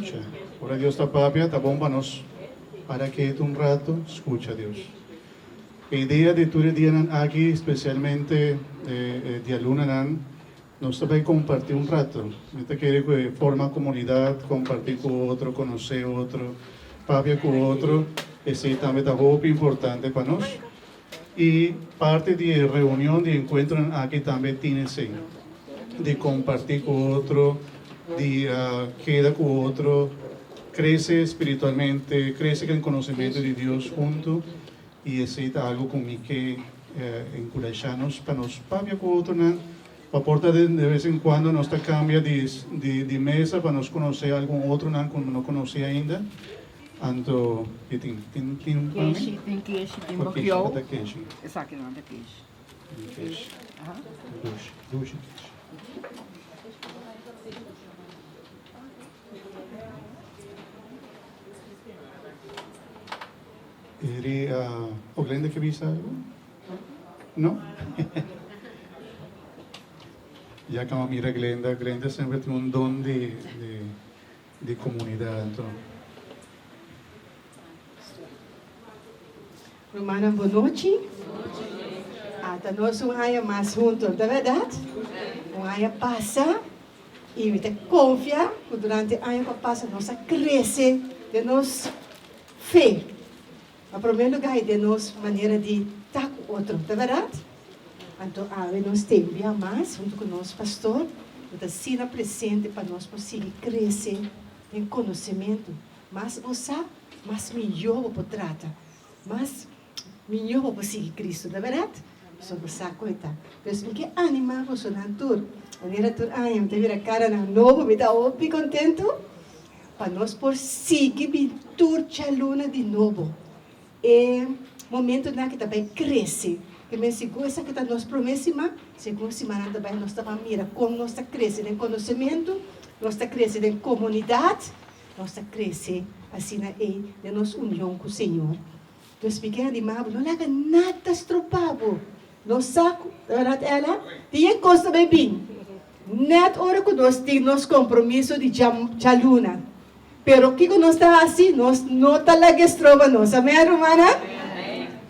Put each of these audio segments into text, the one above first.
Skucha. Ora Dios ta papia, ta bon pa nos para ketu un rato, skucha Dios. E idea di tur e dianan aki, spesialmente e dialunanan, nos ta bai kompartí un rato. Mi ta kere ku e forma komunidat, kompartí ku otro, konosé otro, papia ku otro, esei tambe ta hopi importante pa nos. I parti di e reunion di enkuentronan aki tambe tin esei, di kompartí ku otro, di keda ku otro, krese spiritualmente, krese den konosementu di Dios huntu, i esei ta algu ku mi ke enkurashá nos pa nos papia ku otronan, pa por ta de bes en kuando nos ta kambia di mesa pa nos konosé algun otronan ku no konosé ainda. Anto ki tin? Tin tin pa mi? Keshi, tin keshi, tin Por keshi, bokiou. ta keshi. Esakinan ta keshi. Tin keshi. Aha. Dushi, dushi keshi. Eri, uh, Oglenda ke bisa algo? No? Ya kama mira Glenda, Glenda semper tin un don di di Di comunidad anto. Rumannan bon nochi. Ata nos un aña mas hunto, ta berdad? Un aña pasa y mi ta confia cu durante e aña cu a pasa nos a crece den nos fe. Na prome lugar y den nos manera di ta cu otro, ta berdad? Anto awe nos ten bia mas hunto cu nos pastor cu ta asina presente pa nos por sigui crece den conocemento. Mas bo sa, mas miyo bo por trata, mas miyo bo por sigui Cristo, ta berdad? Pasobra bo sa cu e ta. Pues mi ke anima bosonan tur, manera tur aña mi ta mira caranan nobo, mi ta hopi contento. Pa nos por sigui bin tur djaluna di nobo. E momentonan aki ta bai krese. Te men sigur esaki ta nos promé siman, segun simannan ta bai nos ta ban mira kon nos ta krese den konosementu, nos ta krese den komunidat, nos ta krese asina ei den nos union ku Señor. Dus mi ke animá bo, no laga nada stropa bo. Nos sa ku, bèrdat Ella? Tin e kos ta bai bin. Nèt ora ku nos tin nos kompromiso di djaluna. Pero kiko nos ta hasi? Nos no ta laga e stroba nos. Amèn, rumannan?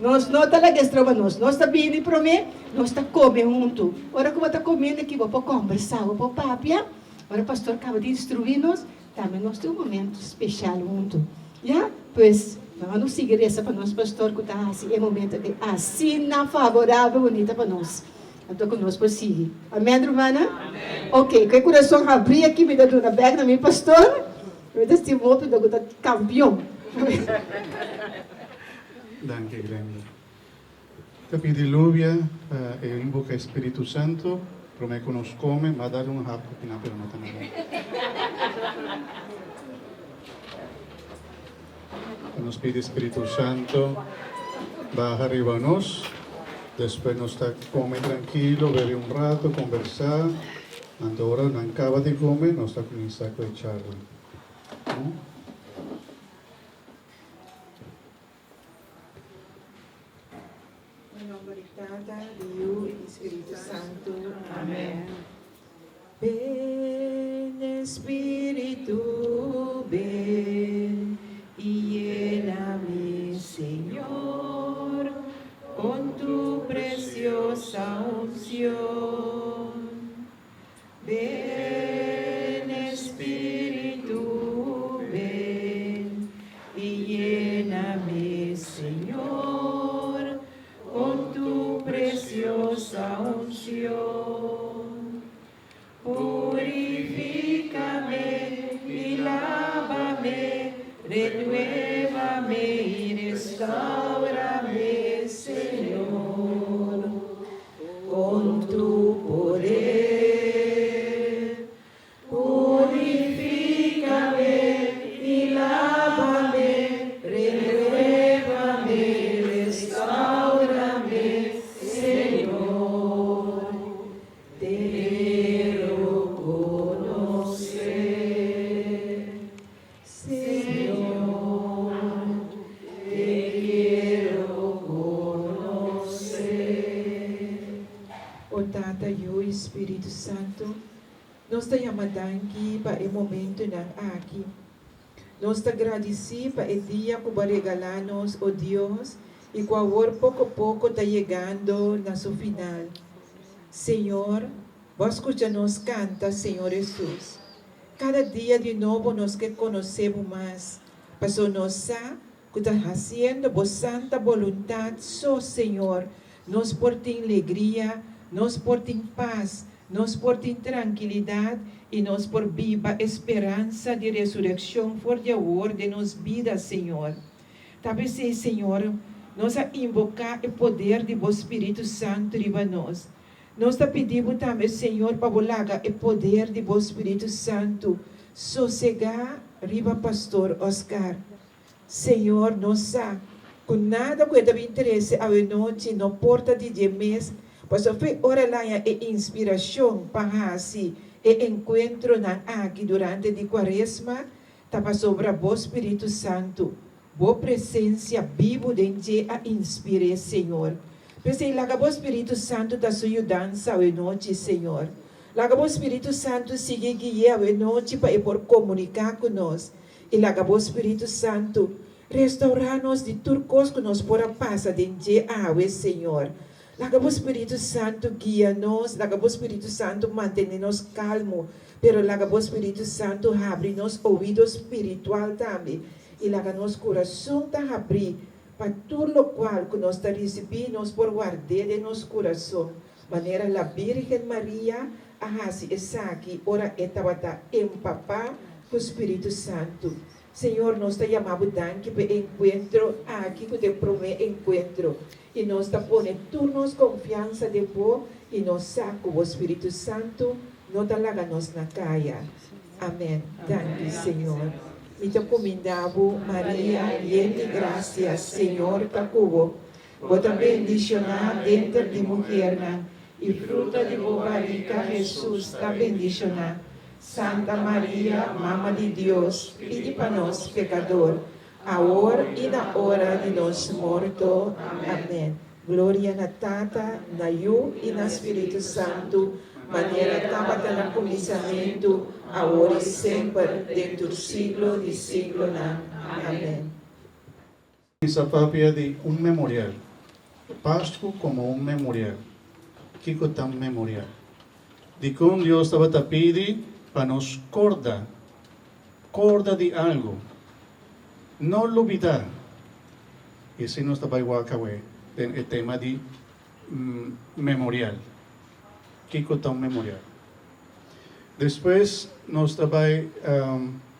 Nos no ta laga e stroba nos. Nos ta bini promé, nos ta kome huntu. Ora ku bo ta komiendo aki, bo por kòmbersá, bo por papia. Ora pastor kaba di instruí nos, tambe nos tin un momento speshal huntu. Ya? Pues, laga nos sigui resa pa nos pastor ku ta hasi e momento aki asina favorabel, bunita pa nos. Anto ku nos por sigui. Amen, rumannan? Ok, ku e kurason habrí aki mi ta duna bèk na mi pastor. Mi ta stima hopi dor ku ta kampion. Danki, Glenda. Ta pidi lubia pa e inboka e Spiritu Santo prome ku nos kome, m'a dal un hap ku kina pero no ta nada. Ta nos pidi Spiritu Santo baha riba nos, despues nos ta kome trankilo, bebe un rato, kombersá, anto ora nan kaba di kome nos ta kuminsá ku e charla. Na nomber di Tata, di Yu i di Spiritu Santu. Amen. Ben, Espiritu, ben i yena mi, Señor, con tu preciosa unción. Ben, Espiritu, ben i yena mi, Señor, con tu preciosa unción. Purifícame i lávame, renuévame i restaurame, Señor. Con tu poder. Purifícame i lávame, renuévame, restaurame, Señor. Te quiero conocer, Señor, te quiero conocer. O Tata, Yu i Spiritu Santu, nos ta yama danki pa e momentunan aki. Nos ta gradisí pa e dia ku bo a regalá nos, o Dios, i ku awor poko poko ta yegando na su final. Señor, bo a skucha nos kanta, Señor Hesus. Kada dia di nobo nos ke konosé bo mas, paso nos sa ku ta hasiendo bo santa boluntat so, Señor, nos por tin legria, nos por tin pas, nos por tin trankilidat i nos por biba e speransa di resurekshon for di awor den nos bida, Señor. Ta p'esei, Señor, nos a invoká e poder di bo Spiritu Santu riba nos. Nos ta pidi bo tambe, Señor, pa bo laga e poder di bo Spiritu Santu sosegá riba Pastor Oscar. Señor, nos sa ku nada ku e ta bin trese awenochi no por ta di dje mes, pasobra fe ora el haña e inspirashon pa hasi e enkuentronan aki durante di Kuaresma, ta pasobra Bo Spiritu Santu, Bo presensia bibu den dje a inspir'é, Señor. P'esei laga Bo Spiritu Santu ta su yudansa awenochi, Señor. Laga Bo Spiritu Santu sigui gui'é awenochi pa e por komuniká ku nos. I laga bo Spiritu Santu restaurá nos di tur kos ku nos por a pasa den dje awe, Señor. Laga bo Spiritu Santu guia nos, laga bo Spiritu Santu mantené nos kalmu, pero laga bo Spiritu Santu habri nos oido spiritual tambe i laga nos kurason ta habrí pa tur lokual ku nos ta risibí nos por ward'é den nos kurason, manera la Bírgen Maria a hasi esaki ora e tabata empapá ku Spiritu Santu. Señor, nos ta yama Bo danki pa e enkuentro aki ku ta e promé enkuentro, i nos ta pone tur nos konfiansa den Bo i nos sa ku Bo Spiritu Santu no ta laga nos na kaya. Amèn. Danki, Señor. Mi ta kumindá Bo, Maria, yen di grasia, Señor ta ku bo. Bo ta bendishoná denter di muhernan, i fruta di bo barika, Hesus, ta bendishoná. Santa Maria, Mama di Dios, pidi pa nos pekador, awor i na ora di nos morto. Amèn. Gloria na Tata, na Yu i na Spiritu Santu, manera tabata na kuminsamentu, awor i semper, den tur siglo di siglonan. Amèn. Sa papia di un memorial. Pasku komo un memorial. Kiko ta un memorial? Dikon Dios tabata pidi pa nos korda? Korda di algu. No lubidá. I esei nos ta bai wak awe den e tema di memorial. Kiko ta un memorial? Despues nos ta bai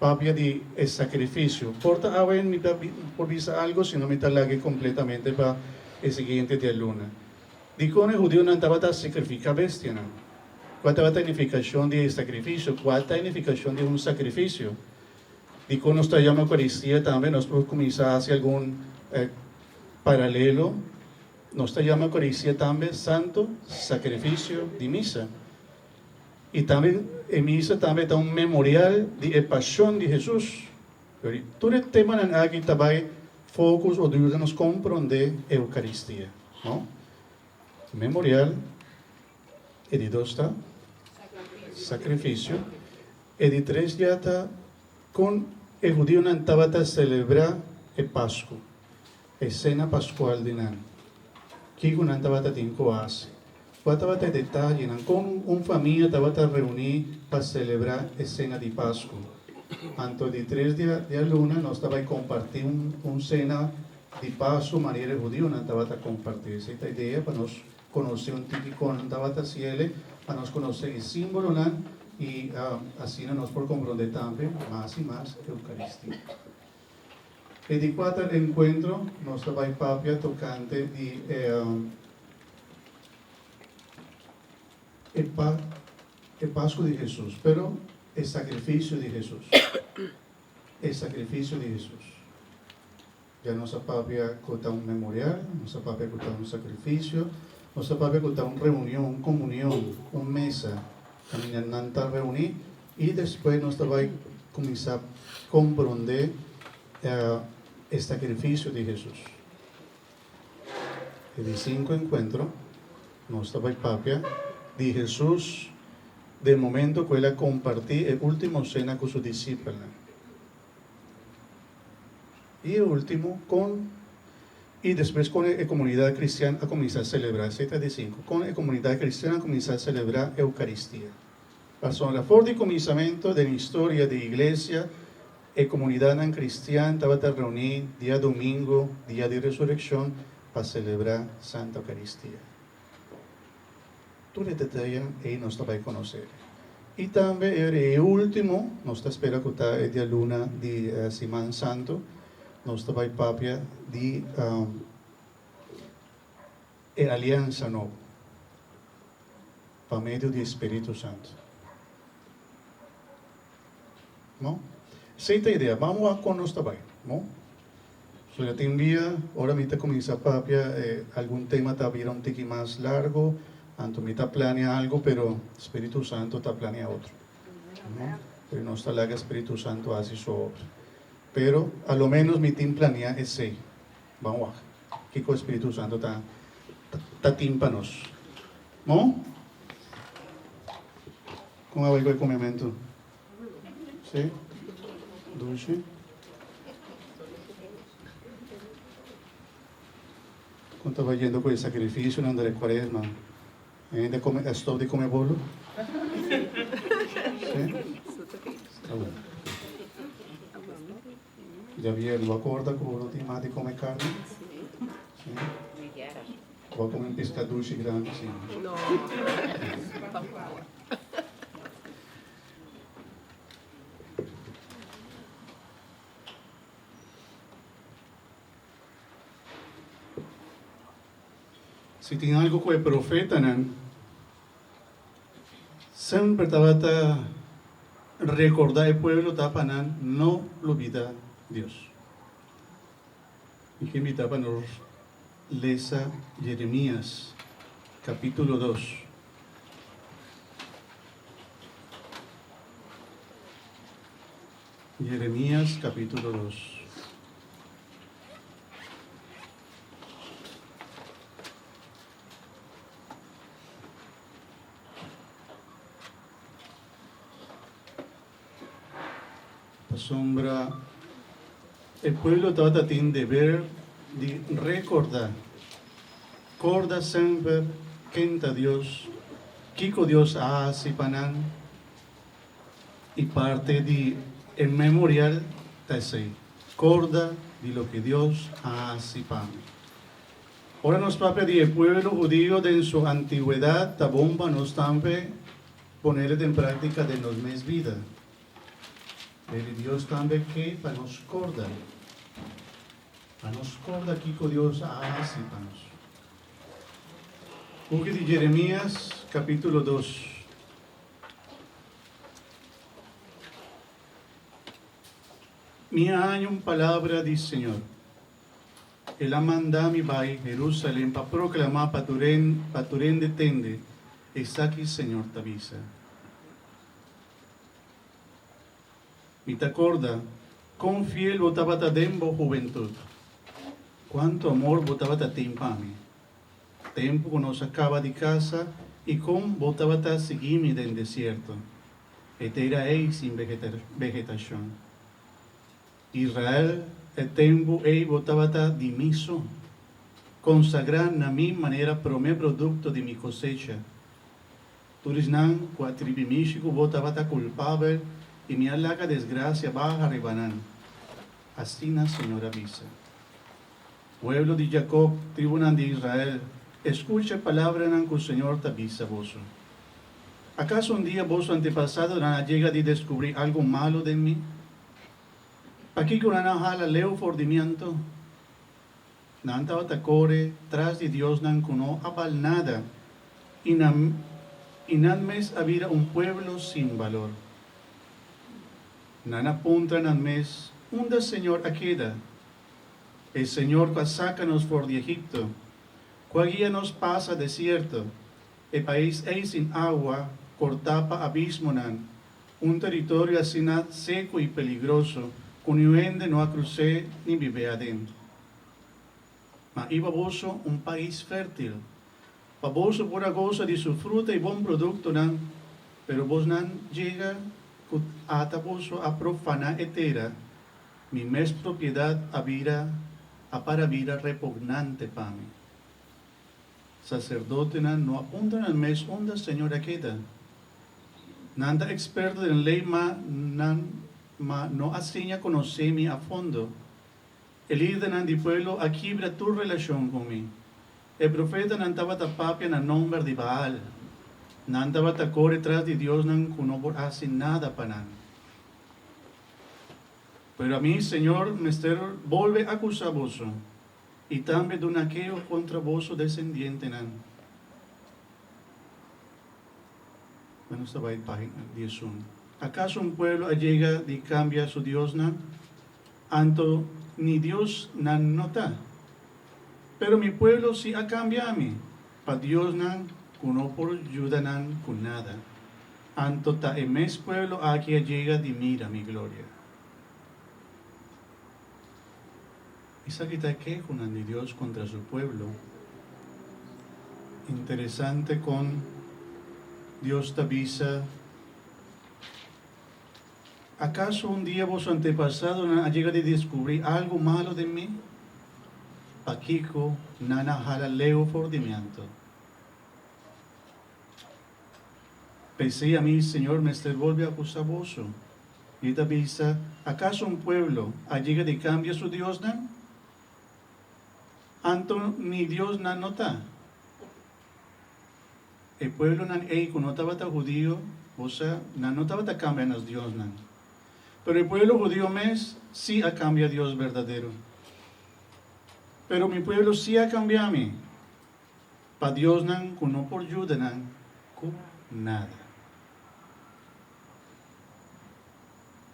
papia di e sakrifisio. Por ta awe mi ta por bisa algu, sino mi ta lag'e kompletamente pa e siguiente dialuna. Dikon e hudiunan tabata sakrifiká bestianan? Kua tabata e nifikashon di e sakrifisio? Kua ta e nifikashon di un sakrifisio? Dikon nos ta yama Eukaristia tambe? Nos por kuminsá hasi algun paralelo. Nos ta yama Eukaristia tambe Santo Sakrifisio di Misa. I tambe e misa tambe ta un memorial di e pashon di Hesus. Tur e temanan aki ta bai focus o yuda nos komprondé Eukaristia, no? Memorial, e di dos ta sakrifisio, e di tres ya ta kon e hudiunan tabata selebrá e Pasku. E sena paskual di nan. Kiko nan tabata tin ku hasi? Kua tabata e detayenan? Kon un famia tabata reuní pa selebrá e sena di Pasku? Anto di tres dia di a luna nos ta bai kompartí un un sena di Pasku manera e hudiunan tabata kompartí. Esei ta idea pa nos konosé un tiki kon nan tabata hasiel, pa nos konosé e símbolonan i asina nos por komprondé tambe mas i mas Eukaristia. E di kuater enkuentro nos ta bai papia tokante di e pa e Pasku di Hesus, pero e sakrifisio di Hesus. E sakrifisio di Hesus. Ya nos a papia ku ta un memorial, nos a papia ku ta un sakrifisio, nos a papia ku ta un reunion, un komunion, un mesa kaminda nan ta reuní I despues nos ta bai kuminsá komprondé e sakrifisio di Hesus. E di sinku enkuentro nos ta bai papia di Hesus den momento ku el a kompartí e último sena ku su disipelnan. I e último, kon i despues kon e komunidat kristian a kuminsá selebrá, esei ta di sinku, kon e komunidat kristian a kuminsá selebrá Eukaristia. Pasobra for di kuminsamentu den historia di iglesia, e komunidatnan kristian tabata reuní diadumingu, dia di resurekshon, pa selebrá Santa Eukaristia. Tur e detayenan ei nos ta bai konosé. I tambe e último, nos ta spera ku ta e dialuna di Siman Santu, nos ta bai papia di e aliansa nobo pa medio di e Spiritu Santu. No? Esei ta e idea. Ban wak kon nos ta bai. No? So ya tin dia ora mi ta cuminsa papia algun tema ta bira un tiki mas largo, anto mi ta planea algo pero Spiritu Santo ta planea otro. No? Pero nos ta laga Spiritu Santo haci su obra. Pero a lo menos mi tin planea esey. Ban wak kico Spiritu Santo ta ta tin pa nos. No? Con a bay cu e comemento? Sí? Dushi? Kon ta bai yendo ku e sakrifisionan di kuaresma? Hende kome a stop di kome bolo? Sí? Ta bon. Javier, bo a korda ku bo no tin mas di kome karni? Sí? Bo a kome un piska dushi grandi? Sí. Si tin algu ku e profetanan semper tabata rekordá e pueblo ta pa nan no lubidá Dios. Mi ke invitá pa nos lesa Jeremias kapítulo dos. Jeremias capítulo dos. Pasobra e pueblo tabata tin deber di recorda, corda semper ken ta Dios, kico Dios a haci pa nan, y parte di e memorial ta esey, corda di loke Dios a haci pa mi. Ora nos papia di e pueblo hudio den su antigüedad ta bon pa nos tambe ponele den práctica den nos mes bida. Pero Dios tambe ke pa nos corda, pa nos corda kico Dios a haci pa nos. Buki di Jeremias, capítulo dos. Mi a haña un palabra di Señor. El a manda mi bai Jerusalem pa proclama pa pa tur hende tende esaki Señor ta bisa. Mi ta corda con fiel bo tabata den bo hubentud, cuanto amor bo tabata tin pa mi, tempo cu nos a caba di casa y con bo tabata sigui mi den desierto, e tera ey sin vegetacion. Israel, e tempu ei bo tabata di mi so, konsagrá na mi manera promé produkto di mi kosecha. Tur esnan ku a tribi mishi ku bo tabata kulpabel i mi a laga desgrasia baha riba nan. Asina Señor a bisa. Pueblo di Jakob, tribunan di Israel, eskucha e palabranan ku Señor ta bisa boso. Akaso un dia boso antepasadonan a yega di deskubrí algu malu den mi? Pakiko nan a hala leu for di mi anto? Nan tabata kore tras di diosnan ku no a bal nada, i nan i nan mes a bira un pueblo sin balor. Nan a puntra nan mes, Unda Señor a keda? E Señor ku a saka nos for di Egipto, ku a guia nos pasa desierto, e pais ei sin awa, kortá pa abismonan, Un teritorio asina seku i peligroso ku niun hende no a krus'é ni bib'é aden. Ma iba boso un pais fértil, pa boso por a gosa di su fruta i bon produktonan, pero bosnan yega ku ata boso a profaná e tera. Mi mes propiedat a bira a para bira repugnante pa mi. Saserdotenan no a puntra nan mes unda Señor a keda. Nan ta eksperto den lei ma nan ma no a siña konosé mi a fondo. E lidernan di pueblo a kibra tur relashon ku mi. E profetanan tabata papia na nomber di Baal. Nan tabata kore tras di diosnan ku no por hasi nada pa nan. Pero ami, Señor, mester bolbe akusá boso i tambe duna keo kontra boso desendientenan. Bueno, nos ta bai página 11. Akaso un pueblo a yega di kambia su diosnan? Anto ni Dios nan no ta. Pero mi pueblo si a kambia mi pa diosnan ku no por yuda nan ku nada. Anto ta e mes pueblo aki a yega di mira mi gloria. Esaki ta e kehonan di Dios kontra su pueblo. Interesante kon Dios ta bisa, Akaso un dia boso antepasadonan a yega di deskubrí algu malu den mi? Pakiko nan a hala leu for di mi anto? P'esei ami, Señor, mester bolbe akusá boso. I ta bisa, Akaso un pueblo a yega di kambia su diosnan? Anto ni diosnan no ta. E pueblonan ei ku no tabata hudio, bo sa, nan no tabata kambia nas diosnan. Pero e pueblo hudio mes sí a kambia Dios berdadero. Pero mi pueblo sí a kambia mi. Pa diosnan ku no por yuda nan ku nada.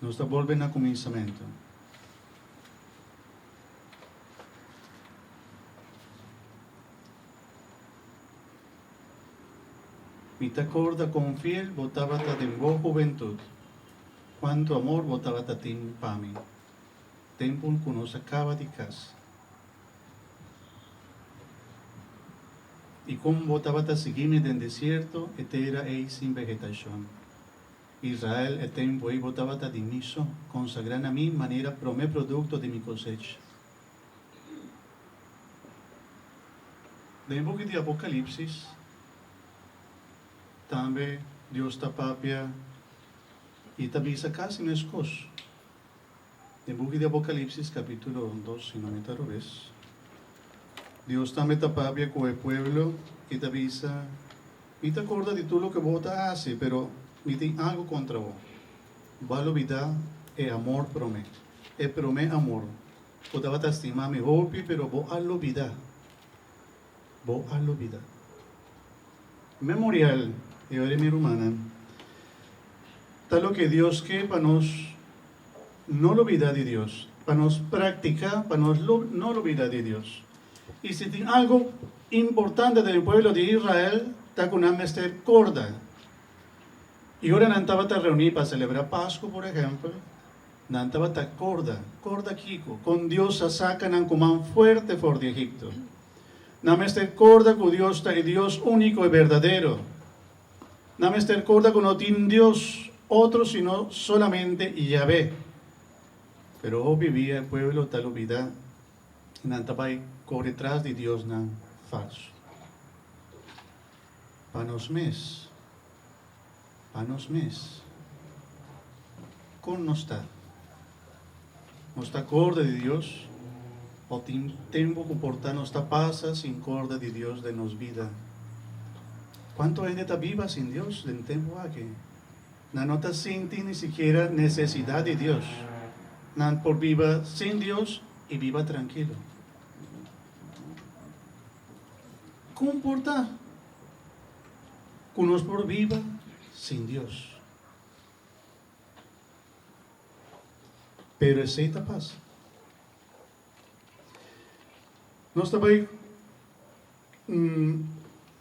Nos ta bolbe na kuminsamentu. Mi ta korda kon fiel bo tabata den bo hubentut, kuantu amor bo tabata tin pa mi, tempu ku nos a kaba di kas. I kon bo tabata sigui mi den desierto, e tera ei sin vegetashon. Israel, e tempu ei bo tabata di mi so, konsagrá na mi manera promé produkto di mi kosecha. Den e buki di Apokalipsis, tambe Dios ta papia i ta bisa kasi meskos. Den buki di Apokalipsis kapítulo dos, si no mi ta robes, Dios tambe ta papia ku e pueblo i ta bisa, Mi ta korda di tur loke bo ta hasi, pero mi tin algu kontra bo. Bo a lubidá e amor promé, e promé amor. Bo tabata stima mi hopi, pero bo a lubidá. Bo a lubidá. Memorial, e ora mi rumannan, ta loke Dios ke pa nos no lubidá di Dios, pa nos praktiká pa nos no lubidá di Dios. I si tin algu importante den e pueblo di Israel ta ku nan mester korda. I ora nan tabata reuní pa selebrá Pasku, por ehèmpel, nan tabata korda. Korda kiko? Kon Dios a saka nan ku man fuerte for di Egipto. Nan mester korda ku Dios ta e Dios úniko i berdadero. Nan mester korda ku no tin Dios otro sino solamente Yahvé. Pero hopi bia e pueblo ta lubidá i nan ta bai kore tras di diosnan falsu. Pa nos mes, pa nos mes, kon nos ta? Nos ta korda di Dios o tin tempu ku por ta nos ta pasa sin korda di Dios den nos bida? Kuantu hende ta biba sin Dios den tempu aki? Nan no ta sinti ni sikiera nesesidat di Dios. Nan por biba sin Dios i biba trankilo. Kon por ta ku nos por biba sin Dios? Pero esei ta pasa. Nos ta bai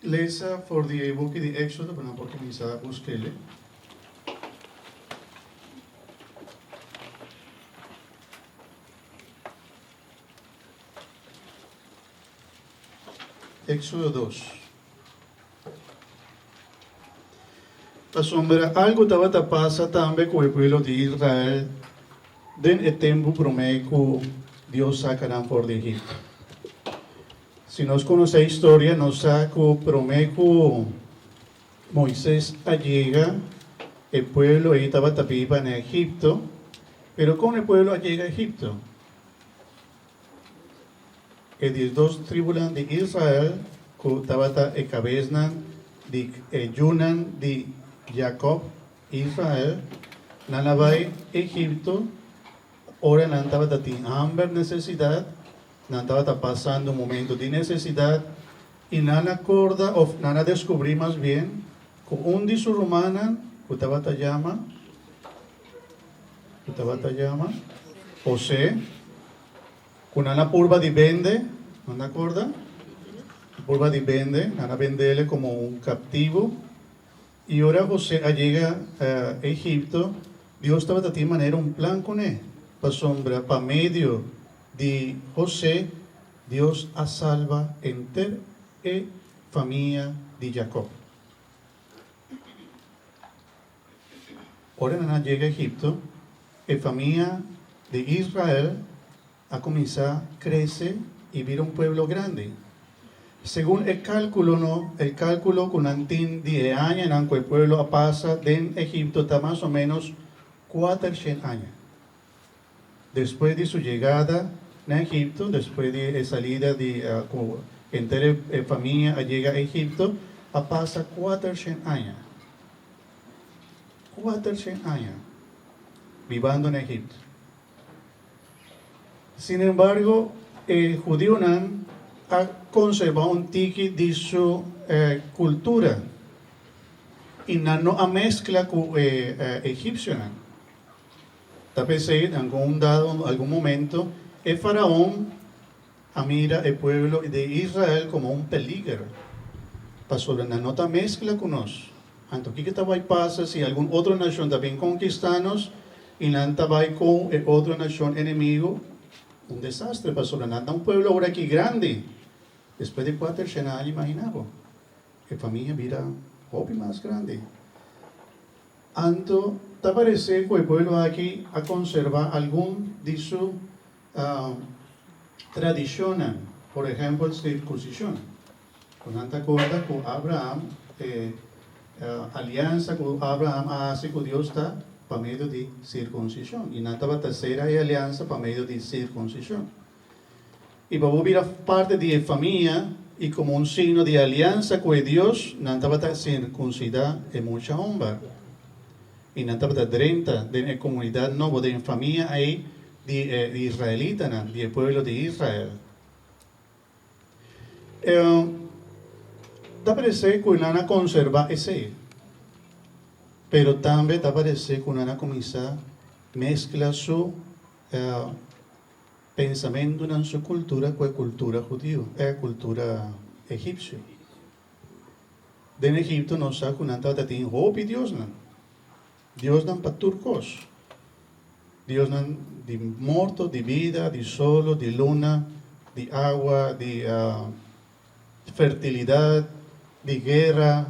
lesa for di e buki di Éxodo, pa nan por kuminsá busk'el. Éxodo dos. Pasobra algu tabata pasa tambe ku e pueblo di Israel. Den e tempu promé ku Dios saka nan for di Egipto. Si nos konosé e historia, nos sa ku promé ku Moises a yega, e pueblo ei tabata biba na Egipto. Pero kon e pueblo a yega Egipto? E diesdos tribunan di Israel, ku tabata e kabesnan di e yunan di Jakòb, Israel, nan a bai Egipto ora nan tabata tin hamber, nesesidat, nan tabata pasando un momento di nesesidat, i nan a korda, òf nan a deskubrí mas bien, ku un di su rumannan ku tabata yama, ku tabata yama José, Ku nan a purba di bende, nan ta korda? Purba di bende, nan a bendele komo un kaptibu. I ora José a yega Egipto, Dios tabata tin manera un plan kuné, pasobra pa medio di José, Dios a salba henter e famia di Jakòb. Ora nan a yega Egipto, e famia di Israel a kuminsá krese i bira un pueblo grandi. Segun e kálkulo no, e kálkulo ku nan tin di e añanan ku e pueblo a pasa den Egipto ta mas o ménos kuatershen aña. Despues di su yegada na Egipto, despues di e salida di ku henter e famia a yega Egipto, a pasa kuatershen aña. Kuatershen aña bibando na Egipto. Sinembargo, e hudiunan a konserbá un tiki di su kultura i nan no a meskla ku e egipsionan. Ta p'esei, den algun dado, algun momento, e faraon a mira e pueblo di Israel komo un peliger, pasobra nan no ta meskla ku nos. Anto kiko ta bai pasa si algun otro nashon ta bin konkistá nos i nan ta bai ku e otro nashon enemigu? Un desastre, pasobra nan ta un pueblo awor aki grandi. Despues di kuater shen aña, imaginá bo, e famia bira hopi mas grandi. Anto ta parece cu e pueblo aki a conserva algun di su tradicionnan, por ehempel circuncision. Cu nan ta corda cu Abraham, e aliansa cu Abraham a haci cu Dios ta pa medio di circuncision, y nan tabata cera e aliansa pa medio di circuncision. I pa bo bira parti di e famia i komo un signo di aliansa ku e Dios, nan tabata sirkunsidá e mucha homber. I nan tabata drenta den e komunidat nobo, den e famia ei di e israelitanan, di e pueblo di Israel. E ta paresé ku nan a konserbá esei, pero tambe ta paresé ku nan a kuminsá meskla su Pensamentunan su kultura ku e kultura hudiu, e kultura egipsio. Den Egipto nos sa ku nan tabata tin hopi diosnan, diosnan pa tur kos, diosnan di morto, di bida, di solo, di luna, di awa, di fertilidat, di guera.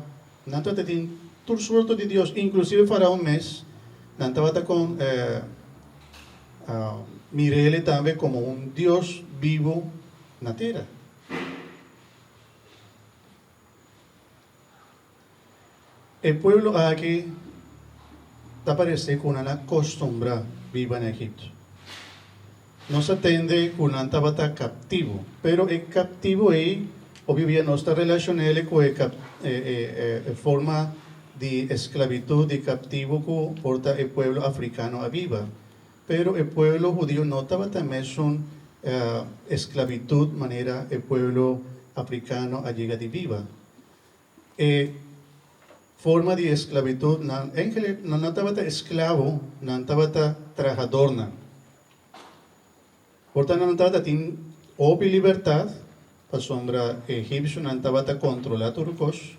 Nan tabata tin tur sorto di dios, inklusive Faraon mes, nan tabata kon mir'el tambe komo un dios bibu na tera. E pueblo aki ta parece cu nan a costumbra biba na Egipto. Nos a tende cu nan tabata captivo, pero e captivo ey hopi bia nos ta relacionele cu e e forma di esclavitud di captivo cu por ta e pueblo africano a biba. Pero e pueblo hudio no tabata mesun esclavitud manera e pueblo africano a yega di biba. E forma di esclavitud nan, eigenlijk nan no tabata esclavo, nan tabata trahadornan. Por tanto nan tabata tin hopi libertad, pasobra e egipcionan tabata controla tur cos,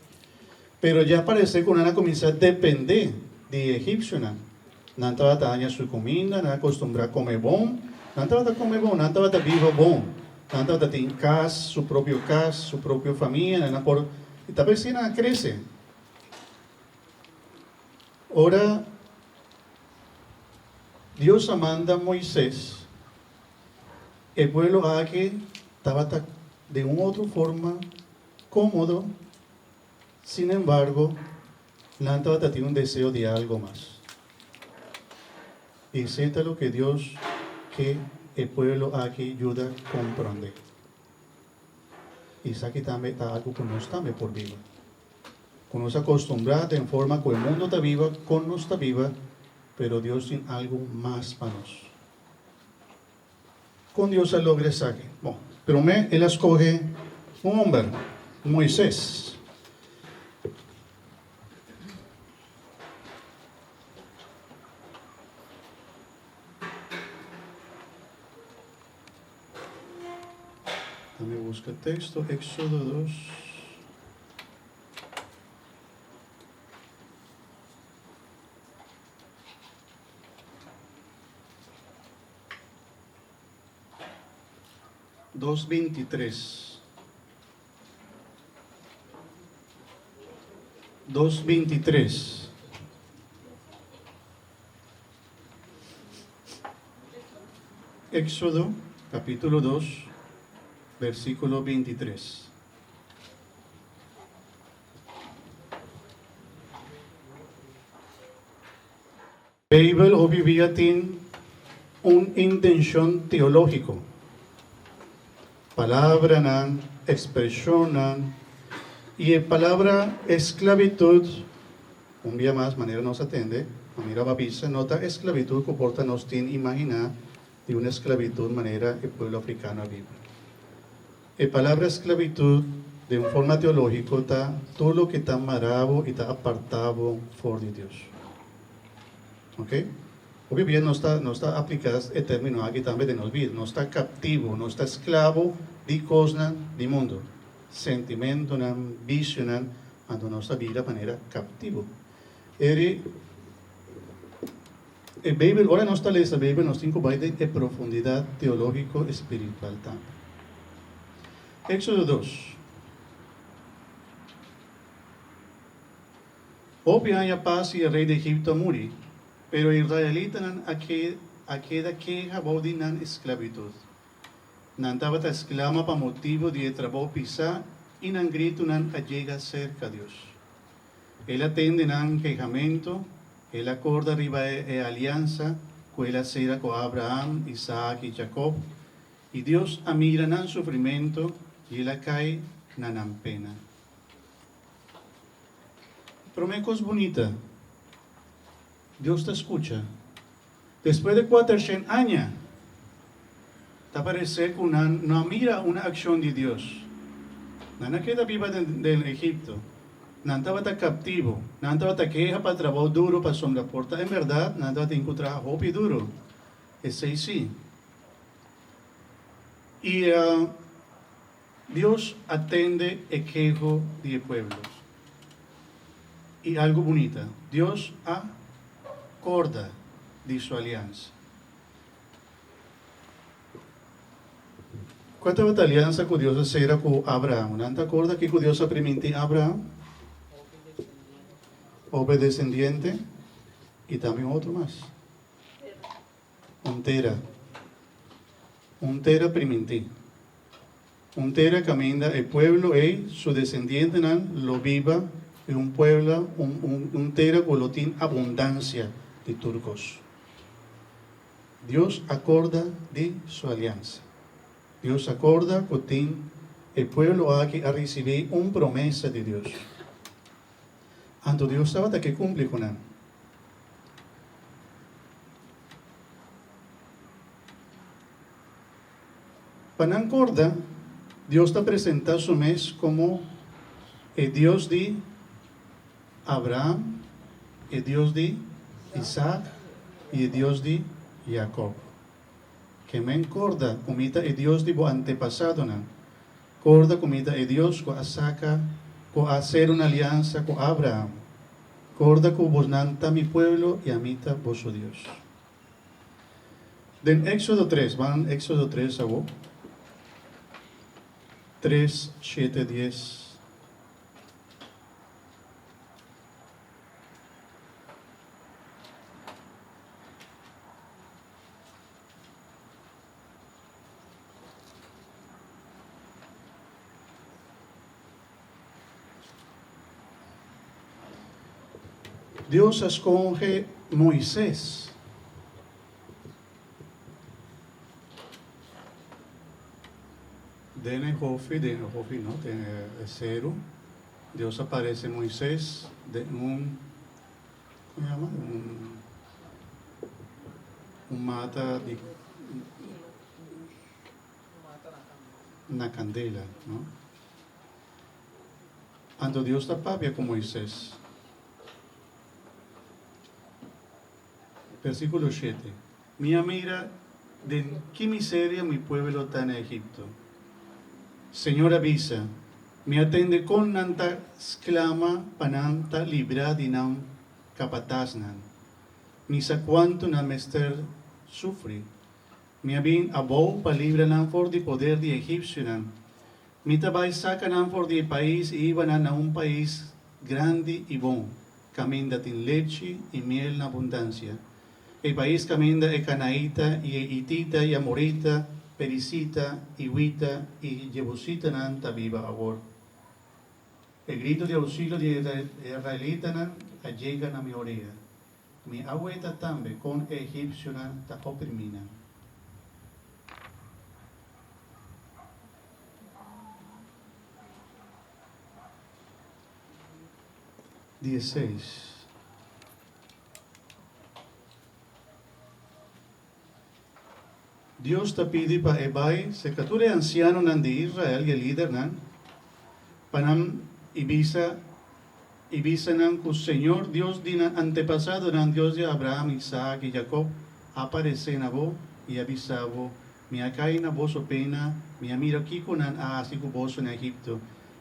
pero ya parece cu nan a cuminsa depende di e egipcionan. Nan tabata haña su cuminda, nan a costumbra come bon, nan tabata come bon, nan tabata biba bon, nan tabata tin cas, su propio cas, su propio famia, nan a por, y ta p'esei nan a crece. Ora. Dios a manda Moises, e pueblo aki tabata den un otro forma kómodo, sin embargo, nan tabata tin un deseo di algo mas. I esei ta loke Dios ke e pueblo aki yuda komprondé. I esaki tambe ta algu ku nos tambe por biba. Ku nos a kostumbrá den forma ku e mundu ta biba, kon nos ta biba, pero Dios tin algu mas pa nos. Kon Dios a logra esaki? Bon, promé el a skohe un homber, Moises. Dame buska teksto, Éxodo 2. Dos 23. 2, 23. Éxodo capítulo 2, versículo 23. Beibel hopi bia tin un intenshon teológiko. Palabranan, ekspreshonnan i e palabra esklabitut, un bia mas manera nos a tende, manera bo a bisa, no ta esklabitut ku por ta nos tin imaginá di un esklabitut manera e pueblo afrikano a biba. E palabra esklabitut den un forma teológiko ta tur loke ta mará bo i ta apartá bo for di Dios. Ok? Hopi bia nos ta nos ta apliká e término aki tambe den nos bida. Nos ta kaptivo, nos ta esklabo di kosnan di mundu, sentimentunan, bisionan, anto nos ta bira manera kaptivo. Eri e Beibel, ora nos ta lesa Beibel nos tin ku bai den e profundidat teológiko espiritual tambe. Éxodo 2. Hopi aña pas i e rei di Egipto a muri, pero e israelitanan a a keda keha bou di nan esklabitut. Nan tabata esklama pa motibu di e trabou pisá i nan gritunan a yega serka Dios. El a tende nan kehamentu, el a korda riba e aliansa ku el a sera ku Abraham, Isaak i Jakob, i Dios a mira nan sufrimentu i el a kai na nan pena. Promé kos bunita, Dios ta skucha. Despues di kuatershen aña, ta paresé ku nan no a mira un akshon di Dios. Nan a keda biba den Egipto. Nan tabata kaptivo. Nan tabata keha pa trabou duru pasobra por ta en bèrdat nan tabatin ku traha hopi duru. Esei sí. I. Dios a tende e keho di e pueblo. I algu bunita, Dios a korda di su aliansa. Kua tabata aliansa ku Dios a sera ku Abraham? Nan ta korda kiko Dios a primintí Abraham? Hopi desendiente i tambe un otro mas. Un tera. Un tera primintí. Un tera kaminda e pueblo ei, su desendientenan, lo biba i un pueblo, un, un tera ku lo tin abundansia di tur kos. Dios a korda di su aliansa. Dios a korda ku tin e pueblo aki a risibí un promesa di Dios. Anto Dios tabata ke kumpli ku nan. Pa nan korda, Dios ta presentá su mes komo e Dios di Abraham, e Dios di Isaak i e Dios di Jakòb. Ke men korda ku mi ta e Dios di bo antepasadonan. Korda ku mi ta e Dios ku a saka, ku a haser un aliansa ku Abraham. Korda ku bosnan ta mi pueblo i ami ta boso Dios. Den Éxodo 3, ban Éxodo 3 awo. 3, 7, 10. Dios a scoge Moises. Den e hofi, den e hofi no, den e ceru, Dios a parece Moises den un, como yama? Un, un mata di, na candela, no? Anto Dios ta papia cu Moises. Versículo shete, Mi a mira den ki miseria mi pueblo ta na Egipto. Señor a bisa, Mi a tende kon nan ta sklama pa nan ta librá di nan kapatasnan. Mi sa kuantu nan mester sufri. Mi a bin abou pa libra nan for di poder di egipsionan. Mi ta bai saka nan for di e pais i hiba nan na un pais grandi i bon, kaminda tin lechi i miel na abundansia, e pais kaminda e kanaita i e hitita i amorita, perisita, iwita i jebusitanan ta biba awor. E gritu di ousilio di e israelitanan a yega na mi orea. Mi a weta tambe kon e egipsionan ta oprimí nan. Dieseis. Dios ta pidi pa e bai serka tur e ansianonan di Israel i e lidernan, pa nan i bisa i bisa nan ku señor Dios di nan antepasadonan, Dios di Abraham, Isaak i Jakob, a aparesé na bo i a bisa bo, Mi a kai na boso pena, mi a mira kiko nan a hasi ku boso na Egipto.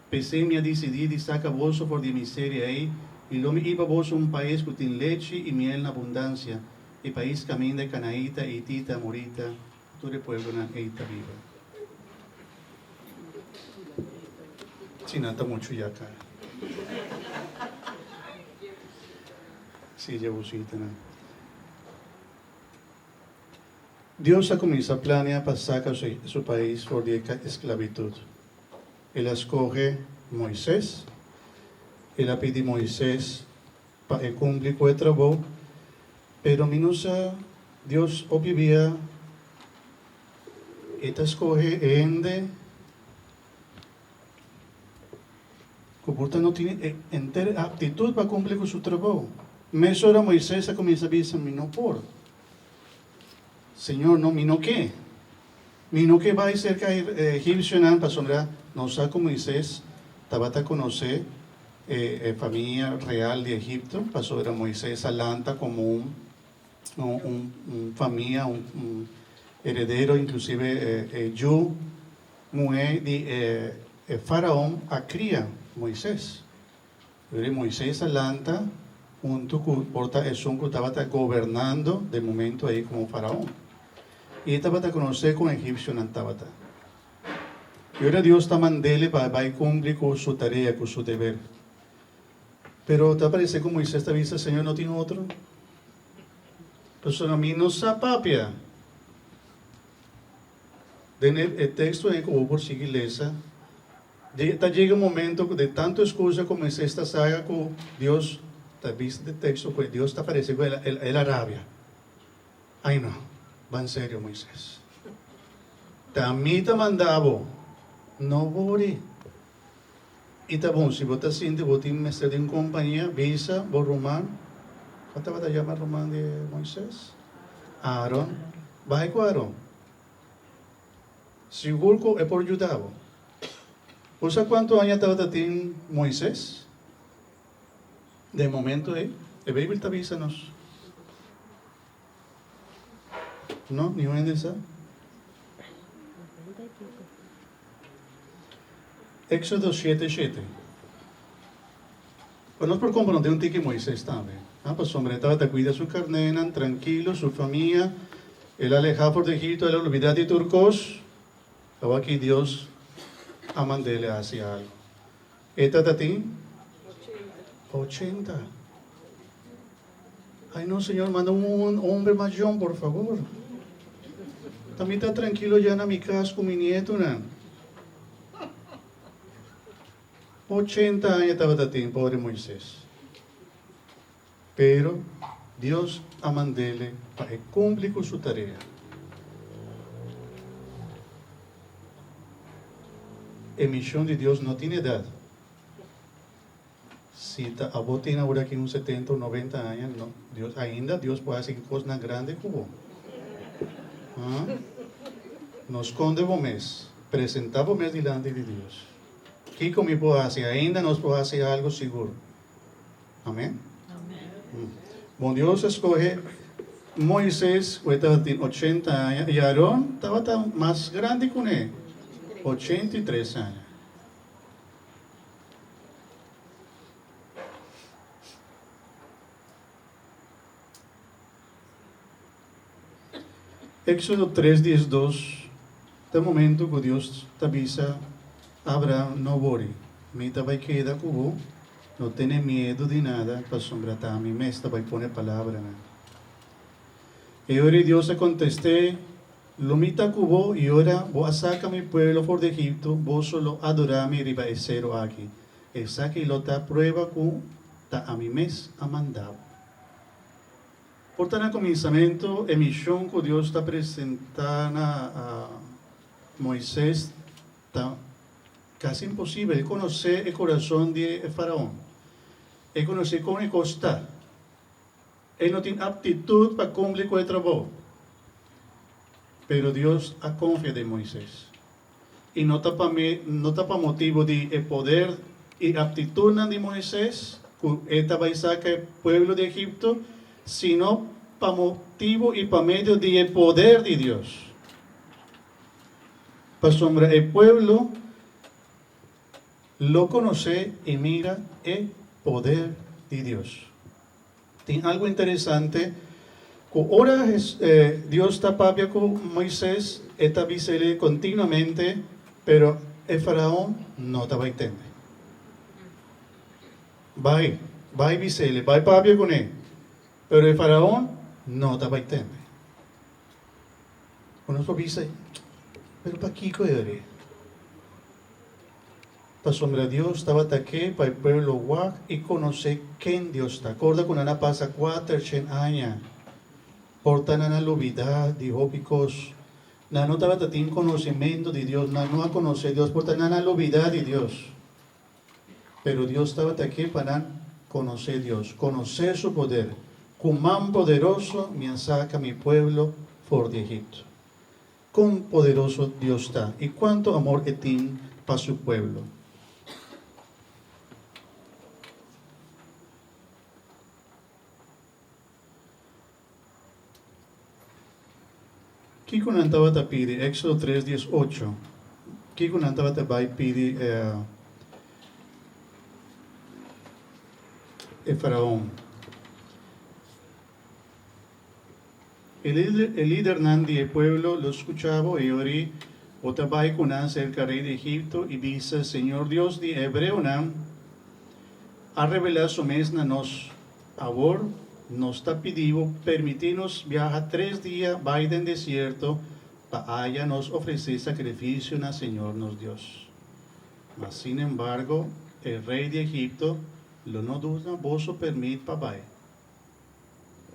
P'esei mi a disidí di saka boso for di e miseria ei i lo mi hiba boso un pais ku tin lechi i miel na abundansia, e pais kaminda e kanaita, e hitita, amorita, tur e pueblonan ei ta biba. Si nan ta muchu ya kara. Si, jebusitanan. Dios a kuminsá plania pa saka su pais for di e esklabitut. El a skohe Moises, el a pidi Moises pa e kumpli ku e trabou, pero mi no sa Dios hopi bia e ta skohe e hende ku por ta no tin e henter aptitut pa kumpli ku su trabou. Mesora Moises a kuminsá bisa, Mi no por. Señor, no, mi no ke. Mi no ke bai serka e egipsionan pasobra nos sa ku Moises tabata konosé e famia real di Egipto, pasobra Moises a lanta komo un un famia, un heredero, inklusive e yu muhé di e faraon a kria Moises. Pero Moisés a lanta huntu ku por ta esun ku tabata gobernando den momento ei komo faraon. I e tabata konosé kon egipsionan tabata. I ora Dios ta mand'ele pa e bai kumpli ku su tarea, ku su deber. Pero ta parese ku Moisés ta bisa, Señor, no tin otro? Pasobra mi no sa papia. Den e teksto ei ku bo por sigui lesa, Ta yega un momento cu de tanto escucha cu Moisés ta saga cu Dios ta bisa den texto cu Dios ta parece cu el a rabia. Ay no, ban serio Moisés. Ta mi ta manda bo, no wori. Y ta bon, si bo ta sinti bo tin mester di un compañia, bisa bo ruman, cua tabata yama ruman di Moisés? Aaron. Bai cu Aaron. Sigur ku e por yuda bo. Bo sa kuantu aña tabata tin Moises den e momento ei? E Beibel ta bisa nos. No, niun hende sa. Éxodo shete shete. Pa nos por komprondé un tiki Moises tambe, pasobra e tabata kuida su karnénan trankilo, su famia, el a alehá for di Egipto, el a olbidá di tur kos, awor aki Dios a mand'é hasi algu. E tata tin ochenta. Ay no, Señor, manda un hombre mas jong, por favor. Ta mi ta trankilo ya na mi kas ku mi nietonan. 80 aña tabata tin pobre Moises. Pero Dios a mand'ele pa e cumpli cu su tarea. E mision di Dios no tin edad. Si ta abo tin awor aki un setenta o noventa aña, no, Dios, ainda Dios por haci cosnan grandi cu bo. Ha? No sconde bo mes. Presenta bo mes dilanti di Dios. Kico mi por haci? Ainda nos por haci algo sigur. Amen? Bon, Dios a scoge Moises cu e tabatin ochenta aña y Aaron tabata mas grandi cune, 83 aña. Éxodo 3, 12 ta e momento ku Dios ta bisa Abraham, No wori, mi ta bai keda ku bo, no tene miedu di nada, pasobra ta ami mes ta bai pone palabranan. E ora Dios a kontest'é, Lo mi ta ku bo, i ora bo a saka mi pueblo for di Egipto, boso lo adorá mi riba e seru aki. Esaki lo ta prueba ku ta ami mes a manda bo. Por ta na kuminsamentu, e mishon ku Dios ta presentá na Moises ta kasi imposibel. E konosé e kurason di e faraon. E konosé kon e kos ta. E no tin aptitut pa kumpli ku e trabou. Pero Dios a konfia den Moises. I no ta pa no ta pa motibu di e poder i aptitutnan di Moises ku e ta bai saka e pueblo di Egipto, sino pa motibu i pa medio di e poder di Dios. Pasobra e pueblo lo konosé i mira e poder di Dios. Tin algu interesante ku ora Dios ta papia ku Moises, e ta bis'el kontinuamente, pero e faraon no ta bai tende. Bai, bai bis'el, bai papia kuné, pero e faraon no ta bai tende. Ku nos por bisa, pero pakiko e ora? Pasobra Dios tabata ke pa e pueblo wak i konosé ken Dios ta. Korda ku nan a pasa kuatershen aña por ta nan a lubidá di hopi kos. Nan no tabata tin konosementu di Dios, nan no a konosé Dios, por ta nan a lubidá di Dios. Pero Dios tabata ke pa nan konosé Dios, konosé su poder. Ku man poderoso mi a saka mi pueblo for di Egipto. Kon poderoso Dios ta i kuantu amor e tin pa su pueblo. Kiko nan tabata pidi? Éxodo 3, 18. Kiko nan tabata bai pidi e faraon? E lidernan di e pueblo lo skucha bo i ori bo ta bai ku nan serka rei di Egipto i bisa, Señor Dios di e hebreonan a revelá su mes na nos. Awor nos ta pidi bo permití nos biaha tres dia bai den desierto pa aya nos ofresé sakrifisio na Señor nos Dios. Ma sinembargo e rei di Egipto lo no duna boso permit pa bai.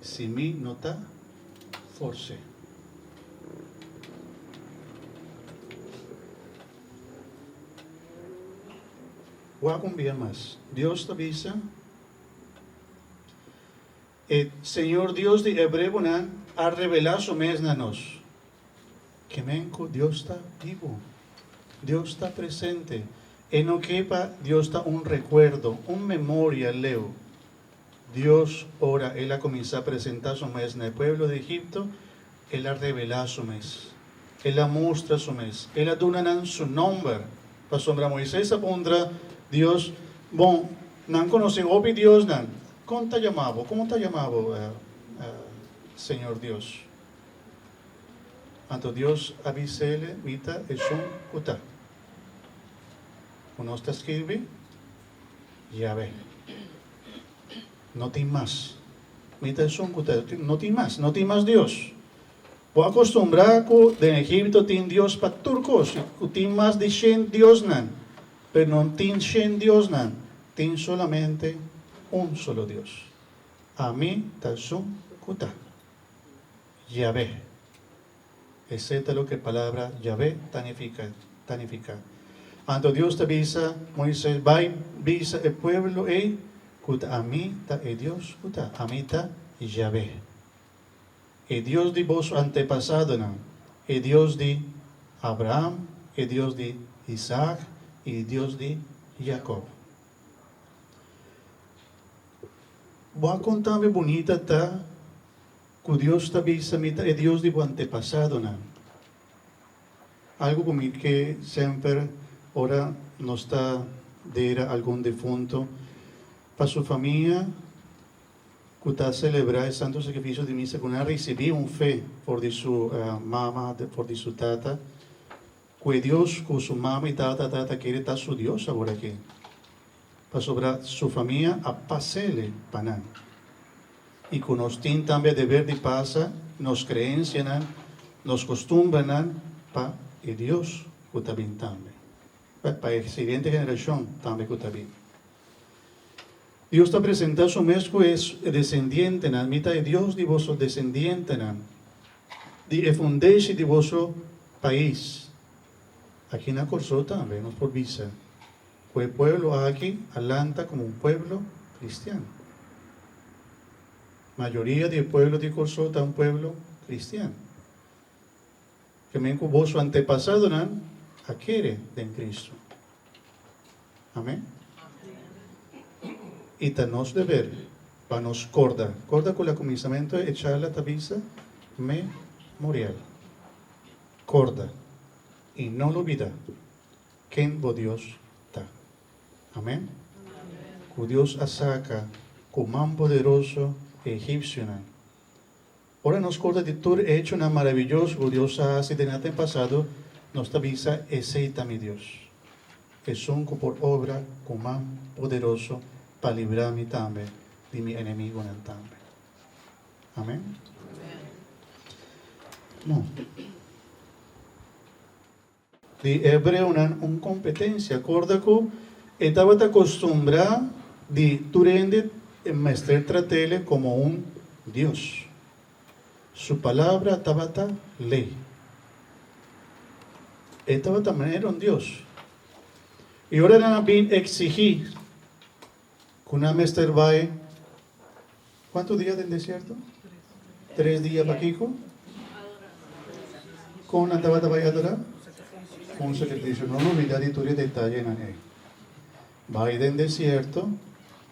Si mi no ta fors'é. Wak un bia mas. Dios ta bisa, E Señor Dios di hebrebonan a revelá su mes na nos. Ke men ku Dios ta bibu. Dios ta presente. E no ke pa Dios ta un rekuerdo, un memoria leu. Dios, ora El a kuminsá presentá Su mes na e pueblo di Egipto, El a revelá Su mes. El a mustra Su mes. El a duna nan Su nòmber. Pasobra Moisés a puntra Dios, Bon, nan konosé hopi diosnan. Kon ta yama bo? Komo ta yama bo, Señor Dios? Anto Dios a bis'el, Mi ta esun ku ta. Ku nos ta skirbi? Yahweh. No tin mas. Mi ta esun ku ta. No tin mas. No tin mas Dios. Bo a kostumbrá ku den Egipto tin dios pa tur kos, ku tin mas di shen diosnan. Pero no tin shen diosnan. Tin solamente un solo Dios. Ami ta esun ku ta. Yahvé. Esei ta loke e palabra Yahvé ta nifiká, ta nifiká. Anto Dios ta bisa Moisés, Bai bisa e pueblo ei ku ta ami ta e Dios ku ta. Ami ta Yahvé, e Dios di boso antepasadonan, e Dios di Abraham, e Dios di Isaak i e Dios di Jakob. Bo a konta mi bunita ta Ku Dios ta bisa mi ta e Dios di bo antepasadonan. Algu ku mi ke semper ora nos ta dera algun defunto pa su famia ku ta selebrá e Santo Sakrifisio di Misa ku nan a risibí un fe for di su mama, for di su tata, ku e Dios ku su mama i tata ta ta kere ta su Dios awor aki. Pasobra su famia a pas'ele pa nan. I ku nos tin tambe deber di pasa nos kreensianan, nos kostumbernan pa e Dios ku ta bin tambe, pa e siguiente generashon tambe ku ta bin. Dios ta presentá su mes ku e desendientenan, Mi ta e Dios di boso desendientenan, di e fundeshi di boso pais. Aki na Kòrsou tambe nos por bisa ku e pueblo aki a lanta komo un pueblo kristian. Mayoria di e pueblo di Kòrsou ta un pueblo kristian. Ke men ku boso antepasadonan a kere den Kristu. Amen. I ta nos deber pa nos korda. Korda ku la kuminsamentu e charla ta bisa memorial. Korda i no lubida ken bo Dios ta. Amen. Ku Dios a saka ku man poderoso e egipsionan. Ora nos korda di tur e echonan maraviyoso ku Dios a hasi den aten pasado, nos ta bisa, Esei ta mi Dios, esun ku por obra ku man poderoso pa libra mi tambe di mi enemigunan tambe. Amen. No. Di hebreonan un kompetensia. Korda ku e tabata kostumbrá di tur hende mester trat'ele komo un dios. Su palabra tabata lei. E tabata manera un dios. I ora nan a bin eksigí ku nan mester bai Cuanto dia den desierto? Tres dia. Pakico? Con nan tabata bay adora? Con sacrificio. No lubida di tur e detayenan ey. Bay den desierto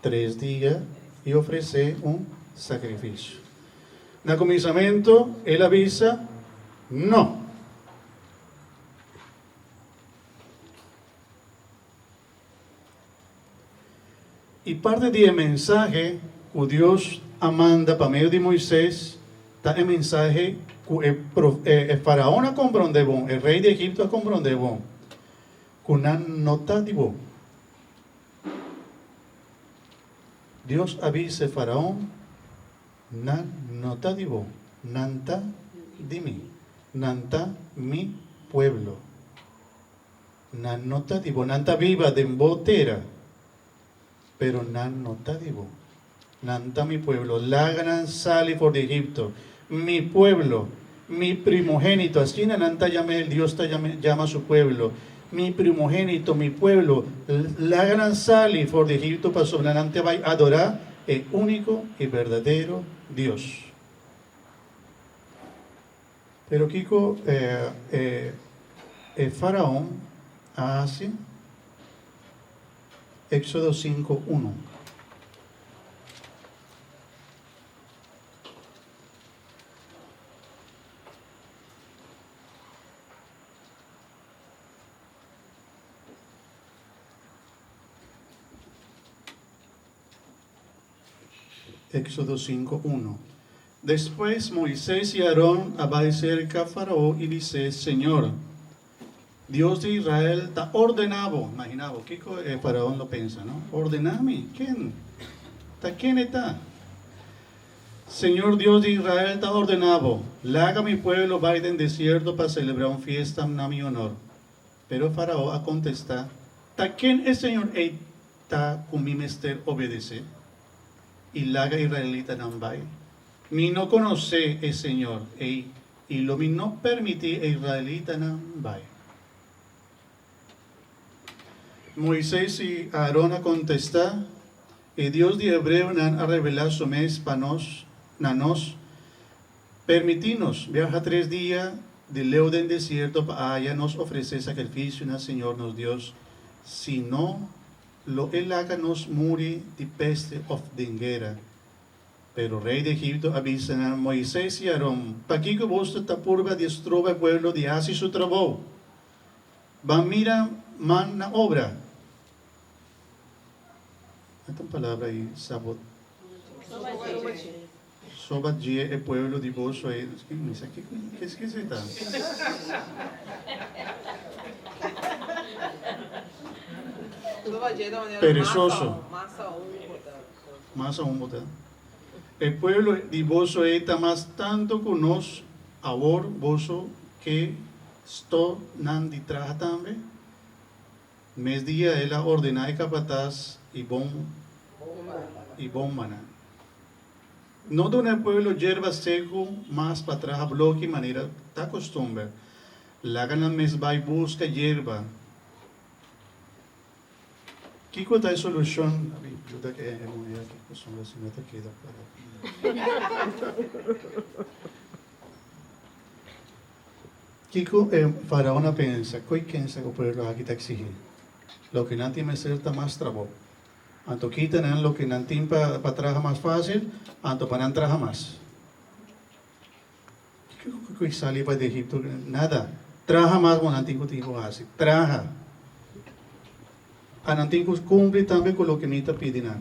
tres dia y ofrece un sacrificio. Na cuminsamento el a bisa, No! I parti di e mensahe ku Dios a manda pa medio di Moisés ta e mensahe ku e e faraon a komprondé bon, e rei di Egipto a komprondé bon, ku nan no ta di bo. Dios a bisa e faraon, Nan no ta di bo, nan ta di mi, nan ta mi pueblo. Nan no ta di bo. Nan ta biba den bo tera, pero nan no ta di bo. Nan ta mi pueblo. Laga nan sali for di Egipto. Mi pueblo, mi primogénito. Asina nan ta yam'é, Dios ta yama su pueblo, Mi primogénito, mi pueblo. Laga nan sali for di Egipto pasobra nan ta bai adorá e úniko i berdadero Dios. Pero kiko e faraon a hasi? Éxodo sinku, unu. Éxodo sinku, unu. Despues Moises i Aron a bai serka Farao i bis'é, Señor, Dios di Israel, ta ordená bo. Imaginá bo kiko e faraon lo pensa, no? Ordená mi? Ken? Ta ken e ta? Señor Dios di Israel ta ordená bo, Laga mi pueblo bai den desierto pa selebrá un fiesta na mi honor. Pero Farao a kontestá, Ta ken e Señor ei ta ku mi mester obedesé? i laga israelitanan bai? Mi no konosé e señor ei i lo mi no permití e israelitanan bai. Moises i Aaron a kontestá, E Dios di hebreonan a revelá su mes pa nos, na nos. Permití nos biaha tres dia di leu den desierto pa aya nos ofresé sakrifisio na señor nos Dios, si no, lo e laga nos muri di peste òf den guera. Pero rei di Egipto a bisa nan, Moises i Aron, pakiko boso ta purba di stroba e pueblo di hasi su trabou? Ban mira man na obra. Esta un palabra ei, sabot. Soba dje e pueblo di boso ei. Mi sa kiko, ke esei ta? Perezoso. Mas aun bo ta. E pueblo di boso ei ta mas tantu ku nos awor, boso ke sto nan di traha tambe? Mes dia el a ordená e kapatas i bon i bombanan. No duna e pueblo yerba seku mas pa traha bloki manera ta kustumber. Laga nan mes bai buska yerba. Kiko ta e solushon? Abi, yuda ke e muhé aki pasobra si no ta keda para. Kiko e faraon a pensa? Koi kensa ku pueblo aki ta eksihí? Loke nan tin mester ta mas trabou. Anto kita nan loke nan tin pa traha mas fásil, anto pa nan traha mas. Kiko ku sali pa di Egipto? Nada. Traha mas bo nan tin ku tin ku hasi. Traha. A nan tin ku kumpli tambe ku loke mi ta pidi nan.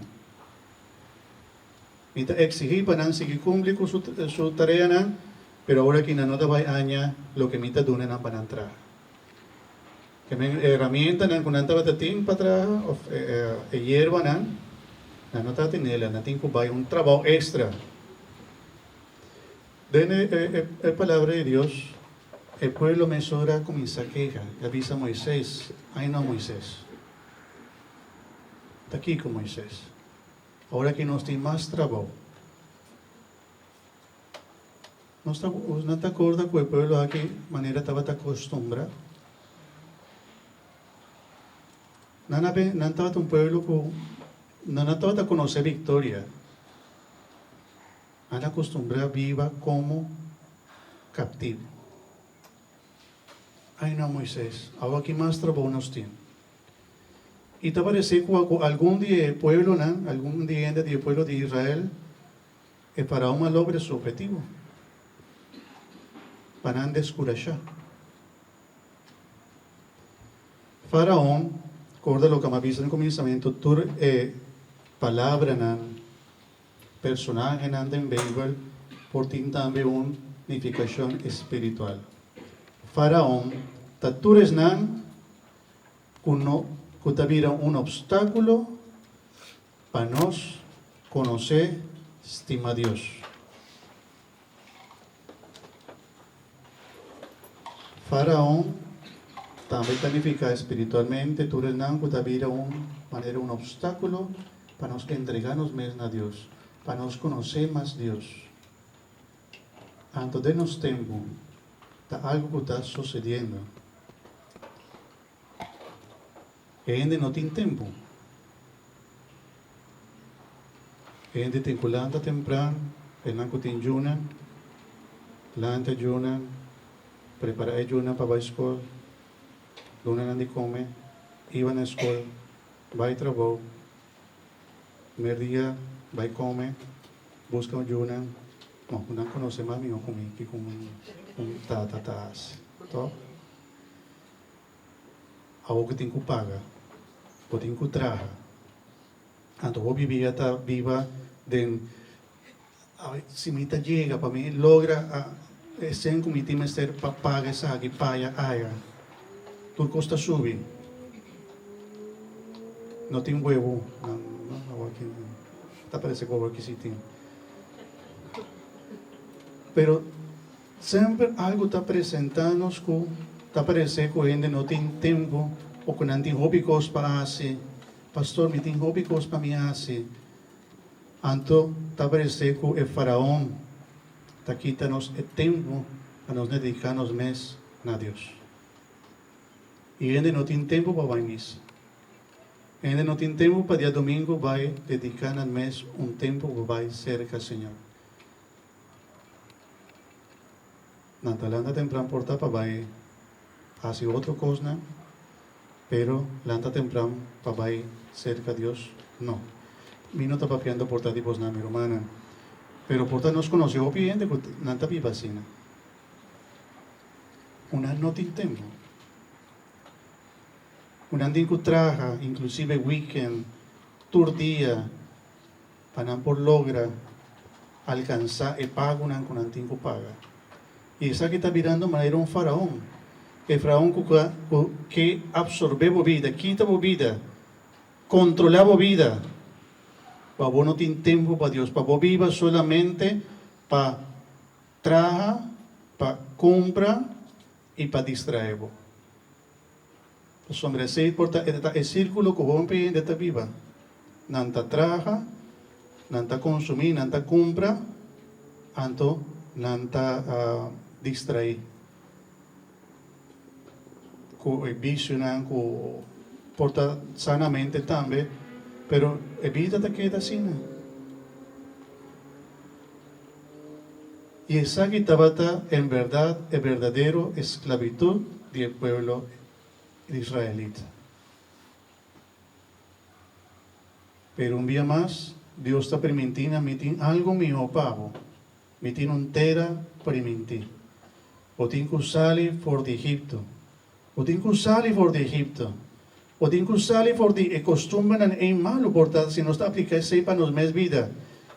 Mi ta eksihí pa nan sigui kumpli ku su su tareanan, pero awor aki nan no ta bai aña loke mi ta duna nan pa nan traha. Ke men e herramientanan ku nan tabata tin pa traha òf e yerbanan, nan no ta tinela, nan tin ku bai un trabou ekstra. Den e Palabra di Dios, e pueblo mesora a kuminsá keha i a bisa Moisés, Ai no, Moisés! Ta kiko, Moisés? Ora ki nos tin mas trabou. Nos ta, nan ta korda ku e pueblo aki manera tabata kostumbrá? Nan a nan tabata un pueblo ku nan no tabata konosé viktoria. Nan a kustumbrá biba komo kaptibu. Ai no, Moisés, awa ki mas trabou nos tin. I ta paresé ku ku algun di e pueblonan, algun di hende di e pueblo di Israel, e faraon a logra su ophetivo, pa nan deskurashá. Faraon, korda loke mi a bisa na kuminsamentu, tur e palabranan, Personahenan den Beibel por tin tambe un nifikashon espiritual. Faraon ta tur esnan ku no ku ta bira un opstákulo pa nos konosé stima Dios. Faraon tambe ta nifiká espiritualmente tur esnan ku ta bira un manera un opstákulo pa nos entregá nos mes na Dios, pa nos konosé mas Dios. Anto den nos tempu ta algu ku ta sosediendo. E hende no tin tempu. E hende tin ku lanta tempran, esnan ku tin yunan, lanta e yunan, prepará e yunan pa bai skol, duna nan di kome, iba na skol, bai trabou, merdia bai kome, buska un yunan, bon, ku nan konosé mas mihó ku mi kiko un tata ta hasi, tòg? Awor ku tin ku paga, bo tin ku traha. Anto bo bibia ta biba den, si mi ta yega pa mi logra e sen ku mi tin mester pa paga esaki, paya aya. Tur kos ta subi. No tin webu, awor ki ta parese ku awor ki si tin. Pero. Semper algu ta presentá nos ku ta paresé ku hende no tin tempu o ku nan tin hopi kos pa hasi. Pastor, mi tin hopi kos pa mi hasi. Anto ta parece cu e faraon ta kita nos e tempo pa nos dedica nos mes na Dios. Y hende no tin tempo pa bay misa. Hende no tin tempo pa diadomingo bay dedica nan mes un tempo pa bay cerca Señor. Nan ta lanta tempran por ta pa bay haci otro cosnan, pero lanta tempran pa bay cerca Dios, no. Mi no ta papiando por ta di bosnan, mi rumannan, pero por ta nos conoce hopi hende cu nan ta biba asina. Cu nan no tin tempo. Cu nan tin cu traha, inclusive weekend, tur dia, pa nan por logra alkansá e pagonan ku nan tin ku paga. I esaki ta birando manera un faraon, e faraon ku ku ke apsorbé bo bida, kita bo bida, kontrolá bo bida, pa bo no tin tempu pa Dios, pa bo biba solamente pa traha, pa kumpra i pa distraé bo. Pasobra esei por ta e ta e sírkulo ku hopi hende ta biba. Nan ta traha, nan ta konsumí, nan ta kumpra, anto nan ta distraí ku e bisionan ku por ta sanamente tambe, pero e bida ta keda asina. I esaki tabata en bèrdat e berdadero esklabitut di e pueblo israelita. Pero un bia mas, Dios ta primintí nan, Mi tin algu mihó pa bo. Mi tin un tera primintí. Bo tin ku sali for di Egipto. Bo tin ku sali for di Egipto. Bo tin ku sali for di e kostumbernan ei malu por ta si nos ta apliká esei pa nos mes bida.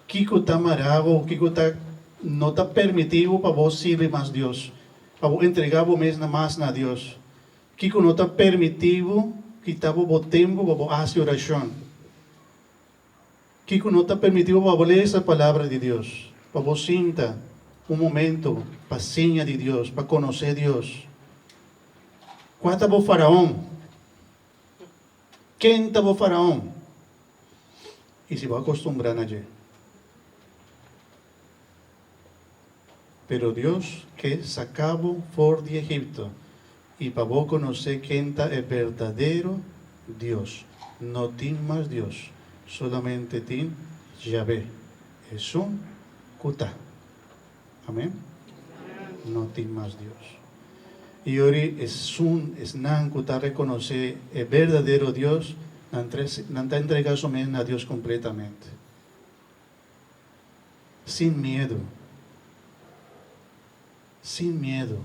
Kiko ta mará bo? Kiko ta no ta permití bo pa bo sirbi mas Dios? Pa bo entregá bo mes na mas na Dios? Kiko no ta permití bo kita bo bo tempu pa bo hasi orashon? Kiko no ta permití bo pa bo lesa Palabra di Dios, pa bo sinta un momento pa siña di Dios, pa konosé Dios? Kua ta bo faraon? Ken ta bo faraon? I si bo a kostumbrá na dje? Pero Dios ke saka bo for di Egipto i pa bo konosé ken ta e berdadero Dios. No tin mas Dios, solamente tin Yahvé, esun ku ta. Amén. No tin mas Dios. I ori esun, esnan ku ta rekonosé e berdadero Dios, nan nan ta entregá su mes na Dios kompletamente. Sin miedu. Sin miedu.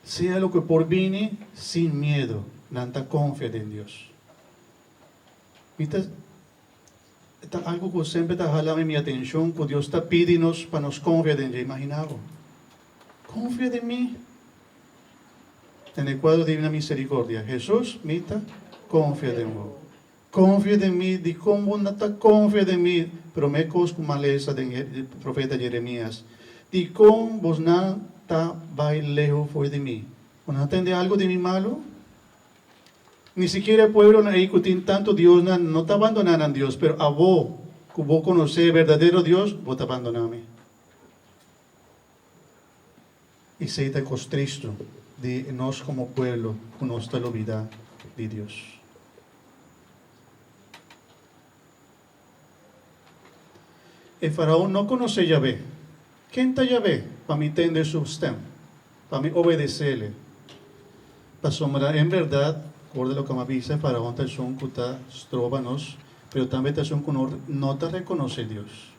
Sea loke por bini, sin miedu, nan ta konfia den Dios. Mi ta, ta algu ku semper ta hala mi atenshon ku Dios ta pidi nos pa nos konfia den dje. Imaginá bo. Konfia den mi. Den e kuadro Divina Misericordia, Hesus, mi ta konfia den bo. Konfia den mi, dikon bo no ta konfia den mi? Promé kos ku malesa den e profeta Jeremias, Dikon bosnan ta bai leu for di mi? Bo no a tende algu di mi malu? Ni sikiera e pueblonan ei ku tin tantu diosnan no ta bandoná nan Dios, pero abo ku bo konosé e berdadero Dios, bo ta bandoná mi. Esei ta e kos tristu di nos komo pueblo ku nos ta lubidá di Dios. E faraon no konosé Yahvé. Ken ta Yahvé pa mi tende su stèm, pa mi obedes'é? Pasobra en bèrdat, kòrda loke mi a bisa, e faraon ta esun ku ta stroba nos, pero tambe ta esun ku no ta rekonosé Dios.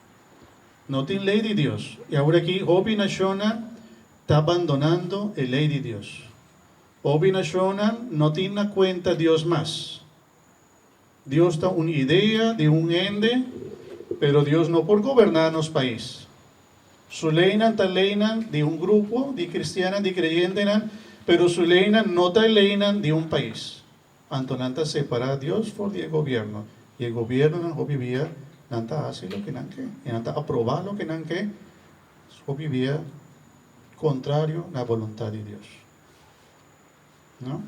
No tin ley di Dios. Y awor aki hopi nacionnan ta abandonando e ley di Dios. Hopi nacionnan no tin na cuenta Dios mas. Dios ta un idea di un hende, pero Dios no por goberna nos pais. Su leynan ta leynan di un grupo di cristiannan, di creyentenan, pero su leynan no ta e leynan di un pais. Anto nan ta separá Dios for di e gobièrnu, i e gobièrnunan hopi bia nan ta hasi loke nan ke, i nan ta aprobá loke nan ke, hopi bia kontrario na boluntat di Dios. No?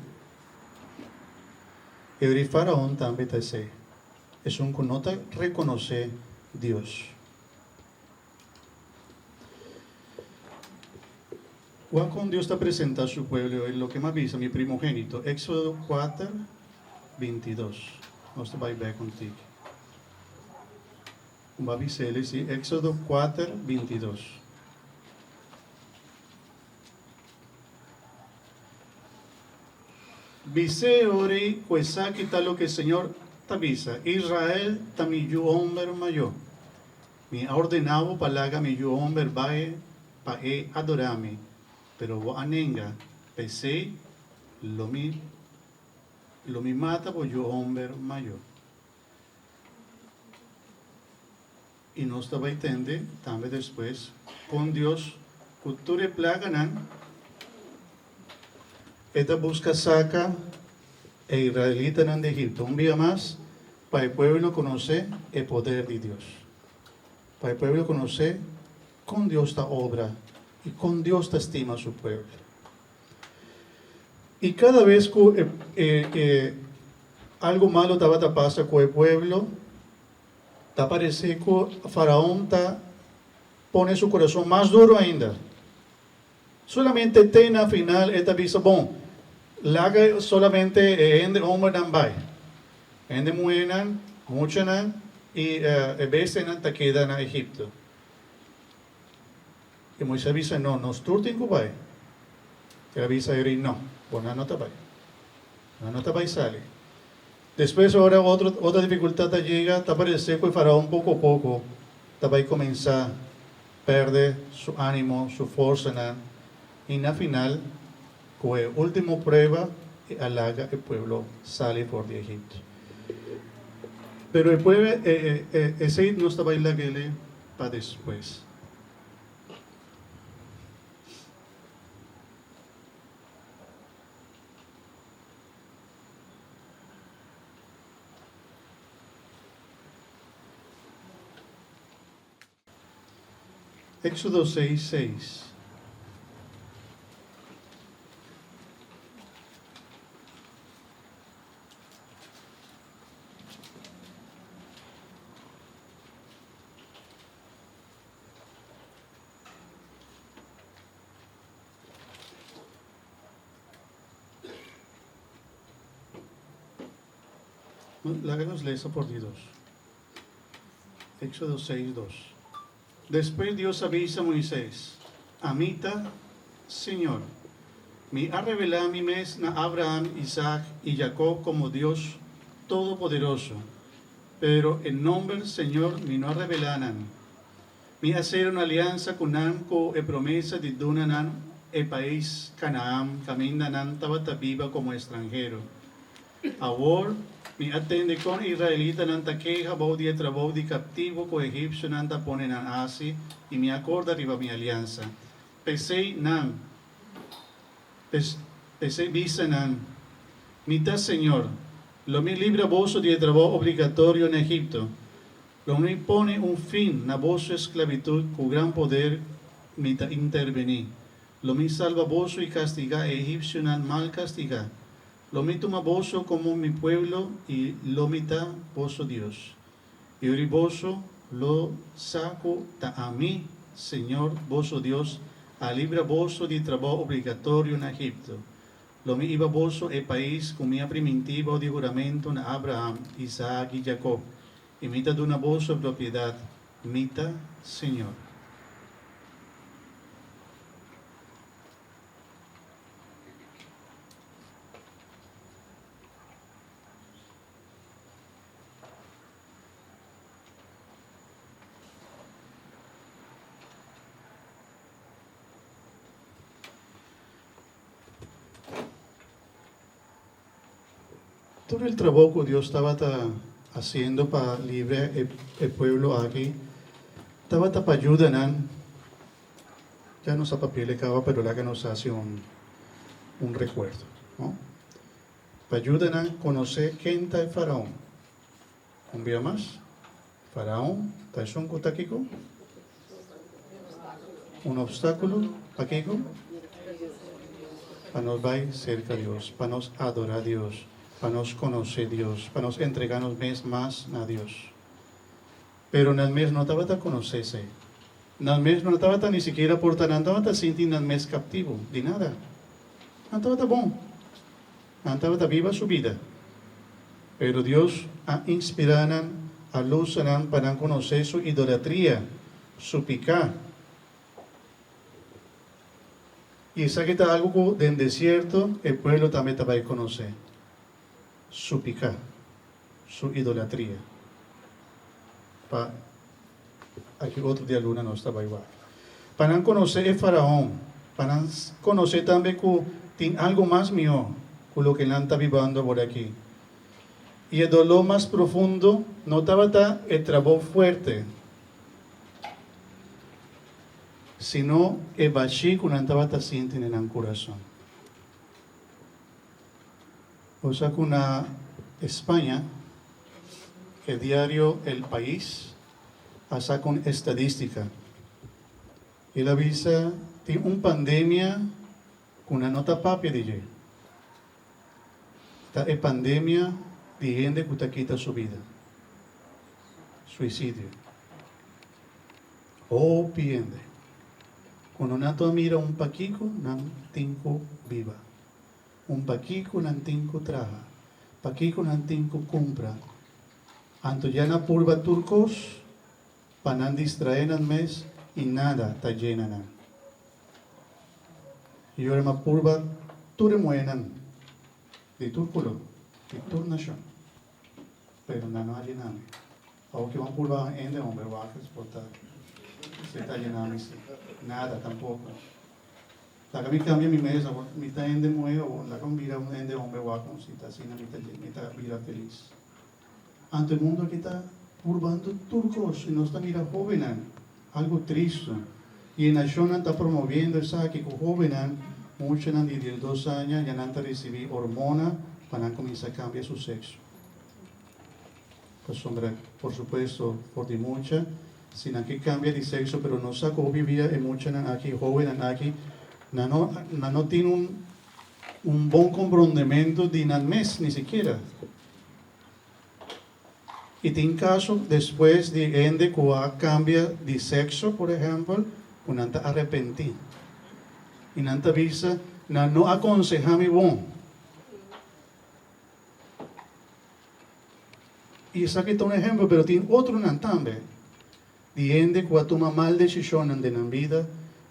E ri Faraon tambe ta esei. Esun ku no ta rekonosé Dios. Wak kon Dios ta presentá su pueblo e loke m'a bisa mi primogénito. Éxodo kuater, bintidos. Nos ta bai bèk un tiki. Un ba bis'el si Éxodo kuater, bintidos. Bis'é ori ku esaki ta loke Señor ta bisa, Israel ta mi yu homber mayó. Mi a ordená bo pa laga mi yu homber bai pa e adorá mi, pero bo a nenga, p'esei lo mi lo mi mata bo yu homber mayó. I nos ta bai tende tambe despues kon Dios ku tur e plaganan e ta buska saka e israelitanan di Egipto un bia mas pa e pueblo konosé e poder di Dios, pa e pueblo konosé kon Dios ta obra i kon Dios ta stima su pueblo. I kada bes ku e e algu malu tabata pasa ku e pueblo, ta paresé ku Faraon ta pone su kurason mas duru ainda. Solamente te na final e ta bisa, Bon, laga solamente e hende hombernan bai. Hende muhénan, muchanan i e bestianan ta keda na Egipto. I Moisés a bisa, No, nos tur tin ku bai. El a bisa e rei, No, bo nan no ta bai. Nan no ta bai sali. Despues ora otro otro difikultat ta yega, ta paresé ku e faraon poko poko ta bai kuminsá pèrdè su ánimo, su forsanan, i na final, ku e último prueba, e a laga e pueblo sali for di Egipto. Pero e pueblo, e e esei nos ta bai lag'ele pa despues. Éxodo seis, seis. Laga nos lesa por di dos. Éxodo seis, dos. Despues Dios a bisa Moisés, Ami ta Señor. Mi a revelá mi mes na Abraham, Isaac i Jacob komo Dios Todopoderoso, pero e nomber Señor mi no a revelá nan. Mi a sera un aliansa ku nan ku e promesa di duna nan e pais Kanaán kaminda nan tabata biba komo estranhero. Awor, mi a tende kon israelitanan ta keha bou di e trabou di kaptivo ku egipsionan ta pone nan hasi i mi a korda riba mi aliansa. P'esei nan, p'esei bisa nan, Mi ta señor. Lo mi libra boso di e trabou obligatorio na Egipto. Lo mi pone un fin na boso esklabitut ku gran poder mi ta intervení. Lo mi salba boso i kastigá e egipsionan mal kastigá. Lo mi tuma boso komo mi pueblo i lo mi ta boso Dios. I ori boso lo sa ku ta ami, Señor, boso Dios, a libra boso di trabou obligatorio na Egipto. Lo mi hiba boso e pais ku mi a primintí bou di huramentu na Abraham, Isaak i Jakob, i mi ta duna boso propiedat, mi ta Señor. Tur el trabou ku Dios tabata hasiendo pa libra e pueblo aki tabata pa yuda nan. Ya nos a papia el kaba pero laga nos hasi un un rekuerdo, no? Pa yuda nan konosé ken ta e Faraon. Un bia mas, Faraon ta esun ku ta kiko? Un obstákulo pa kiko? Pa nos bai serka Dios, pa nos adorá Dios. pa nos konosé Dios, pa nos entregá nos mes mas na Dios. Pero nan mes no tabata konosé esei. Nan mes no tabata ni sikiera por ta nan tabata sinti nan mes kaptivo di nada. Nan tabata bon. Nan tabata biba su bida. Pero Dios a inspirá nan, a lusa nan pa nan konosé su idolatria, su piká. I esaki ta algu ku den desierto e pueblo tambe ta bai konosé, su piká, su idolatria. Pa aki otro dialuna nos ta bai wak. Pa nan konosé e Faraon, pa nan konosé tambe ku tin algu mas mihó ku loke nan ta bibando awor aki. I e doló mas profundo no tabata e trabou fuerte, sino e bashí ku nan tabata sinti den nan kurason. Bo sa ku na España e diario El País a saka un estadístika. El a bisa tin un pandemia ku nan no ta papia di dje. Ta e pandemia di hende ku ta kita su bida. Suisidio. Hopi hende. Cuando nan ta mira un pakico, nan tin cu biba. Un pakico nan tin cu traha. Pakico nan tin cu cumpra. Anto ya nan purba tur cos pa nan distrae nan mes y nada ta yena nan. Y ora m'a purba tur e muhenan di tur color, di tur nacion, pero nan no a yena mi. Awor ki bo purba un hende homber wak por ta si ta yena mi si. Nada tampoco. Laga mi cambia mi mes awor mi ta hende muhe awor laga mi bira un hende homber wak un si ta asina mi ta mi ta bira felis. Anto e mundo aki ta purbando tur cos y nos ta mira hobennan algo tristo y e nacionnan ta promoviendo esaki cu hobennan muchanan di diesdos aña ya nan ta ricibi hormona pa nan cuminsa cambia su sexo. Pasobra, por supuesto, for di mucha, si nan ke kambia di sekso, pero nos sa ku hopi bia e muchanan aki, hobennan aki, nan no, nan no tin un, un bon komprondementu di nan mes, ni sikiera. I tin kaso despues di hende ku a kambia di sekso, por ehèmpel, ku nan ta arepentí. I nan ta bisa, Nan no a konsehá mi bon. I esaki ta un ehempel, pero tin otronan tambe, di hende ku a tuma mal desishonnan den nan bida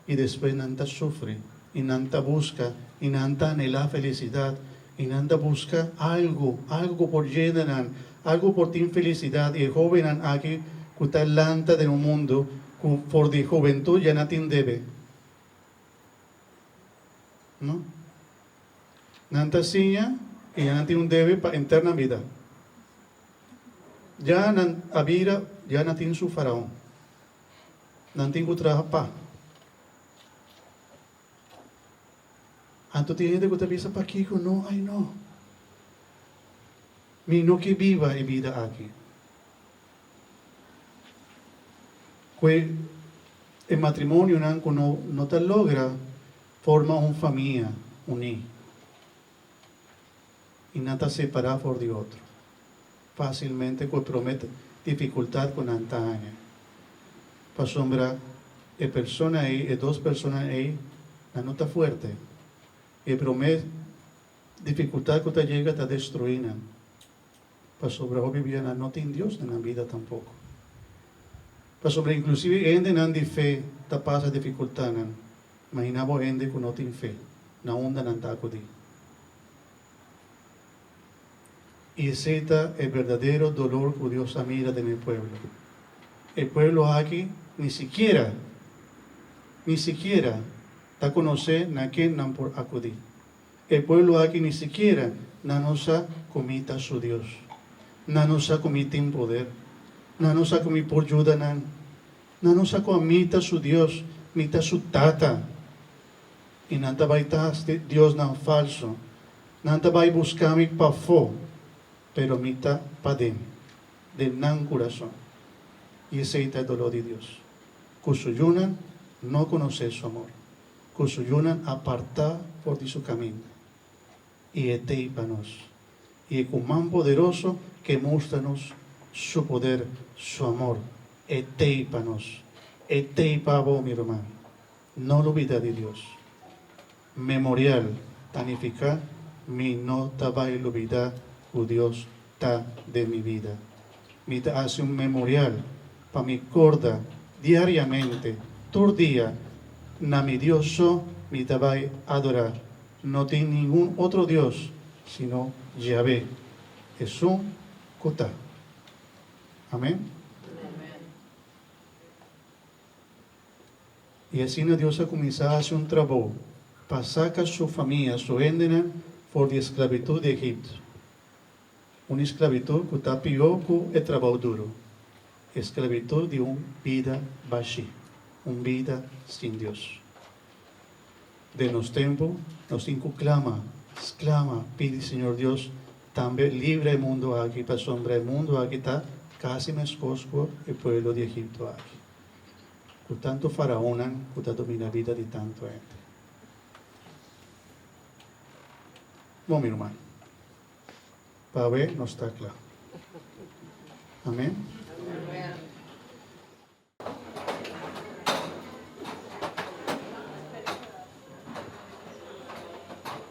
i despues nan ta sufri i nan ta buska i nan ta anhelá felisidat i nan ta buska algu, algu ku por yena nan, algu ku por tin felisidat. I e hóbennan aki ku ta lanta den un mundu ku for di hubentut ya nan tin debe, no? Nan ta siña i ya nan tin un debe pa enter nan bida. Ya nan a bira, ya nan tin su faraon. Nan tin ku traha pa. Anto tin hende ku ta bisa, Pakiko? No, ai no. Mi no ke biba e bida aki. Ku e matrimonionan ku no no ta logra Forma un famia uní i nan ta separá for di otro fásilmente ku e promé difikultat ku nan ta haña. Pasobra e persona ei, e dos personanan ei, nan no ta fuerte. E promé difikultat ku ta yega ta destruí nan. Pasobra hopi bia nan no tin Dios den nan bida tampoko. Pasobra inklusive hendenan di fe ta pasa difikultatnan. Imaginá bo hende ku no tin fe, na unda nan ta akudí? I esei ta e berdadero dolor ku Dios a mira den e pueblo. E pueblo aki ni sikiera, ni sikiera ta konosé na ken nan por akudí. E pueblo aki ni sikiera nan no sa ku mi ta su Dios. Nan no sa ku mi tin poder. Nan no sa ku mi por yuda nan. Nan no sa ku ami ta su Dios, mi ta su Tata. I nan ta bai tas di diosnan falsu. Nan ta bai buska mi pafó, pero mi ta paden, den nan kurason. I esei ta e doló di Dios, ku su yunan no konosé su amor. Ku su yunan apartá for di su kaminda, i e t'ei pa nos. I ku man poderoso ke mustra nos su poder, su amor. E t'ei pa nos. E t'ei pa bo, mi ruman. No lubida di Dios. Memorial ta nifiká mi no ta bai lubidá ku Dios ta den mi bida. Mi ta hasi un memorial pa mi korda diariamente, tur dia, na mi Dios so mi ta bai adorá. No tin ningun otro Dios sino Yahvé, esun ku ta. Amén. I asina Dios a kuminsá hasi un trabou pa saka su famia, su hendenan, for di esklabitut di Egipto. Un esklabitut ku ta pió ku e trabou duru, esklabitut di un bida bashí, un bida sin Dios. Den nos tempu, nos tin ku klama, sklama, pidi Señor Dios tambe libra e mundu aki, pasobra e mundu aki ta kasi meskos ku e pueblo di Egipto aki, ku tantu faraonnan ku ta domina bida di tantu hende. Bon, mi ruman, pa awe nos ta kla. Amen.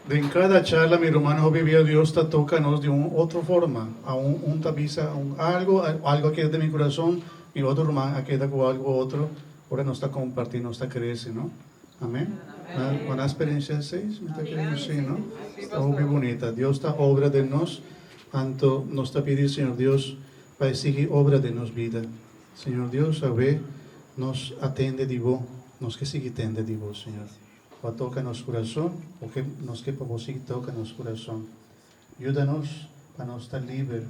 Den kada charla mi ruman hopi bia Dios ta toka nos di un otro forma. A un un ta bisa un algo, algo a keda den mi kurason, mi otro ruman a keda ku algo otro. Ora nos ta komparti nos ta krese, no? Amen. Bo na experiencia esei? Mi ta kere ku si, no? Ta hopi bunita. Dios ta obra den nos, anto nos ta pidi Señor Dios pa e sigui obra den nos bida. Señor Dios, awe nos a tende di Bo, nos ke sigui tende di Bo, Señor. Bo a toka nos kurason, Bo ke, nos ke pa Bo sigui toka nos kurason. Yuda nos pa nos ta liber.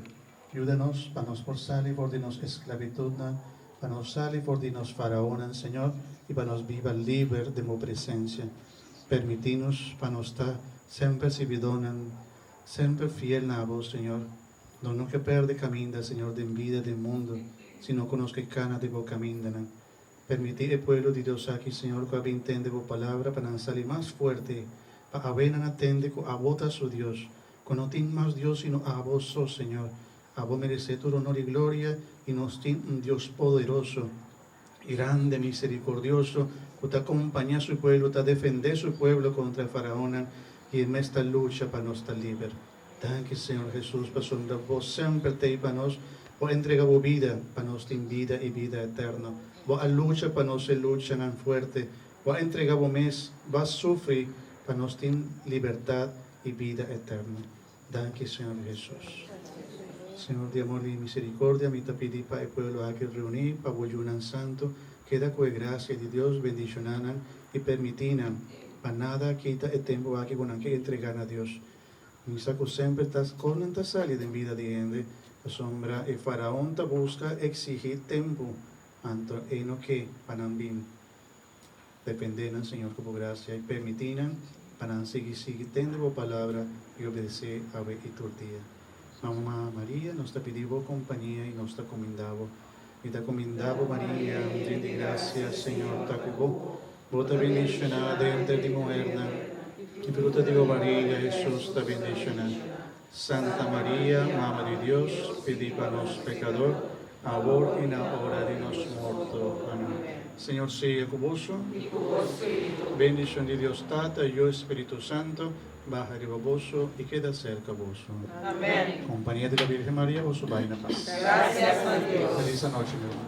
Yuda nos pa nos por sali for di nos esklabitutnan, pa nos sali for di nos faraonnan, Señor, i pa nos biba liber den Bo presensia. Permití nos pa nos ta semper sirbidónan, semper fiel na Abo, Señor. Nos no ke perde kaminda, Señor, den bida den mundu, sino ku nos ke kana den Bo kamindanan. Permití e pueblo di Dios aki, Señor, ku a bin tende Bo palabra pa nan sali mas fuerte, pa awe nan a tende ku Abo ta su Dios, ku no tin mas Dios sino Abo so, Señor. Abo meresé tur honor i gloria, i nos tin un Dios poderoso, grande, miserikordioso, ku ta kompañá su pueblo, ta defendé su pueblo kontra e faraonnan, i e mes ta lucha pa nos ta liber. Danki Señor Jesus pasobra bo semper t'ei pa nos, bo a entrega bo bida pa nos tin bida i bida eterno. Bo a lucha pa nos e luchanan fuerte, bo a entrega bo mes, bo a sufri pa nos tin libertad i bida eterno. Danki Señor Jesus. Señor di amor i misericordia, mi ta pidi pa e pueblo aki reuni pa bo yunan santo keda ku e gracia di Dios, bendiciona nan i permiti nan pa nada kita e tempo aki ku nan ke entrega na Dios. Mi sa ku semper ta kosnan ta sali den bida di hende, pasobra e faraon ta buska eksihí tempu, anto e no ke pa nan bin. Dependé nan, Señor, ku bo grasia i permití nan pa nan sigui sigui tende bo palabra i obedesé awe i tur dia. Mama Maria, nos ta pidi bo kompania i nos ta kumindá bo. Mi ta kumindá bo, Maria, yen di grasia, Señor ta ku bo. Bo ta bendishoná denter di muhernan, i fruta di bo bariga, Hesus, ta bendishoná. Santa Maria, Mama di Dios, pidi pa nos pekador, awor i na ora di nos morto. Amén. Señor sea ku boso. Bendishon di Dios Tata, Yu i Spiritu Santo baha riba boso i keda serka boso. Kompania di la Virgen Maria boso bai na pas. Felis anochi mi ruman.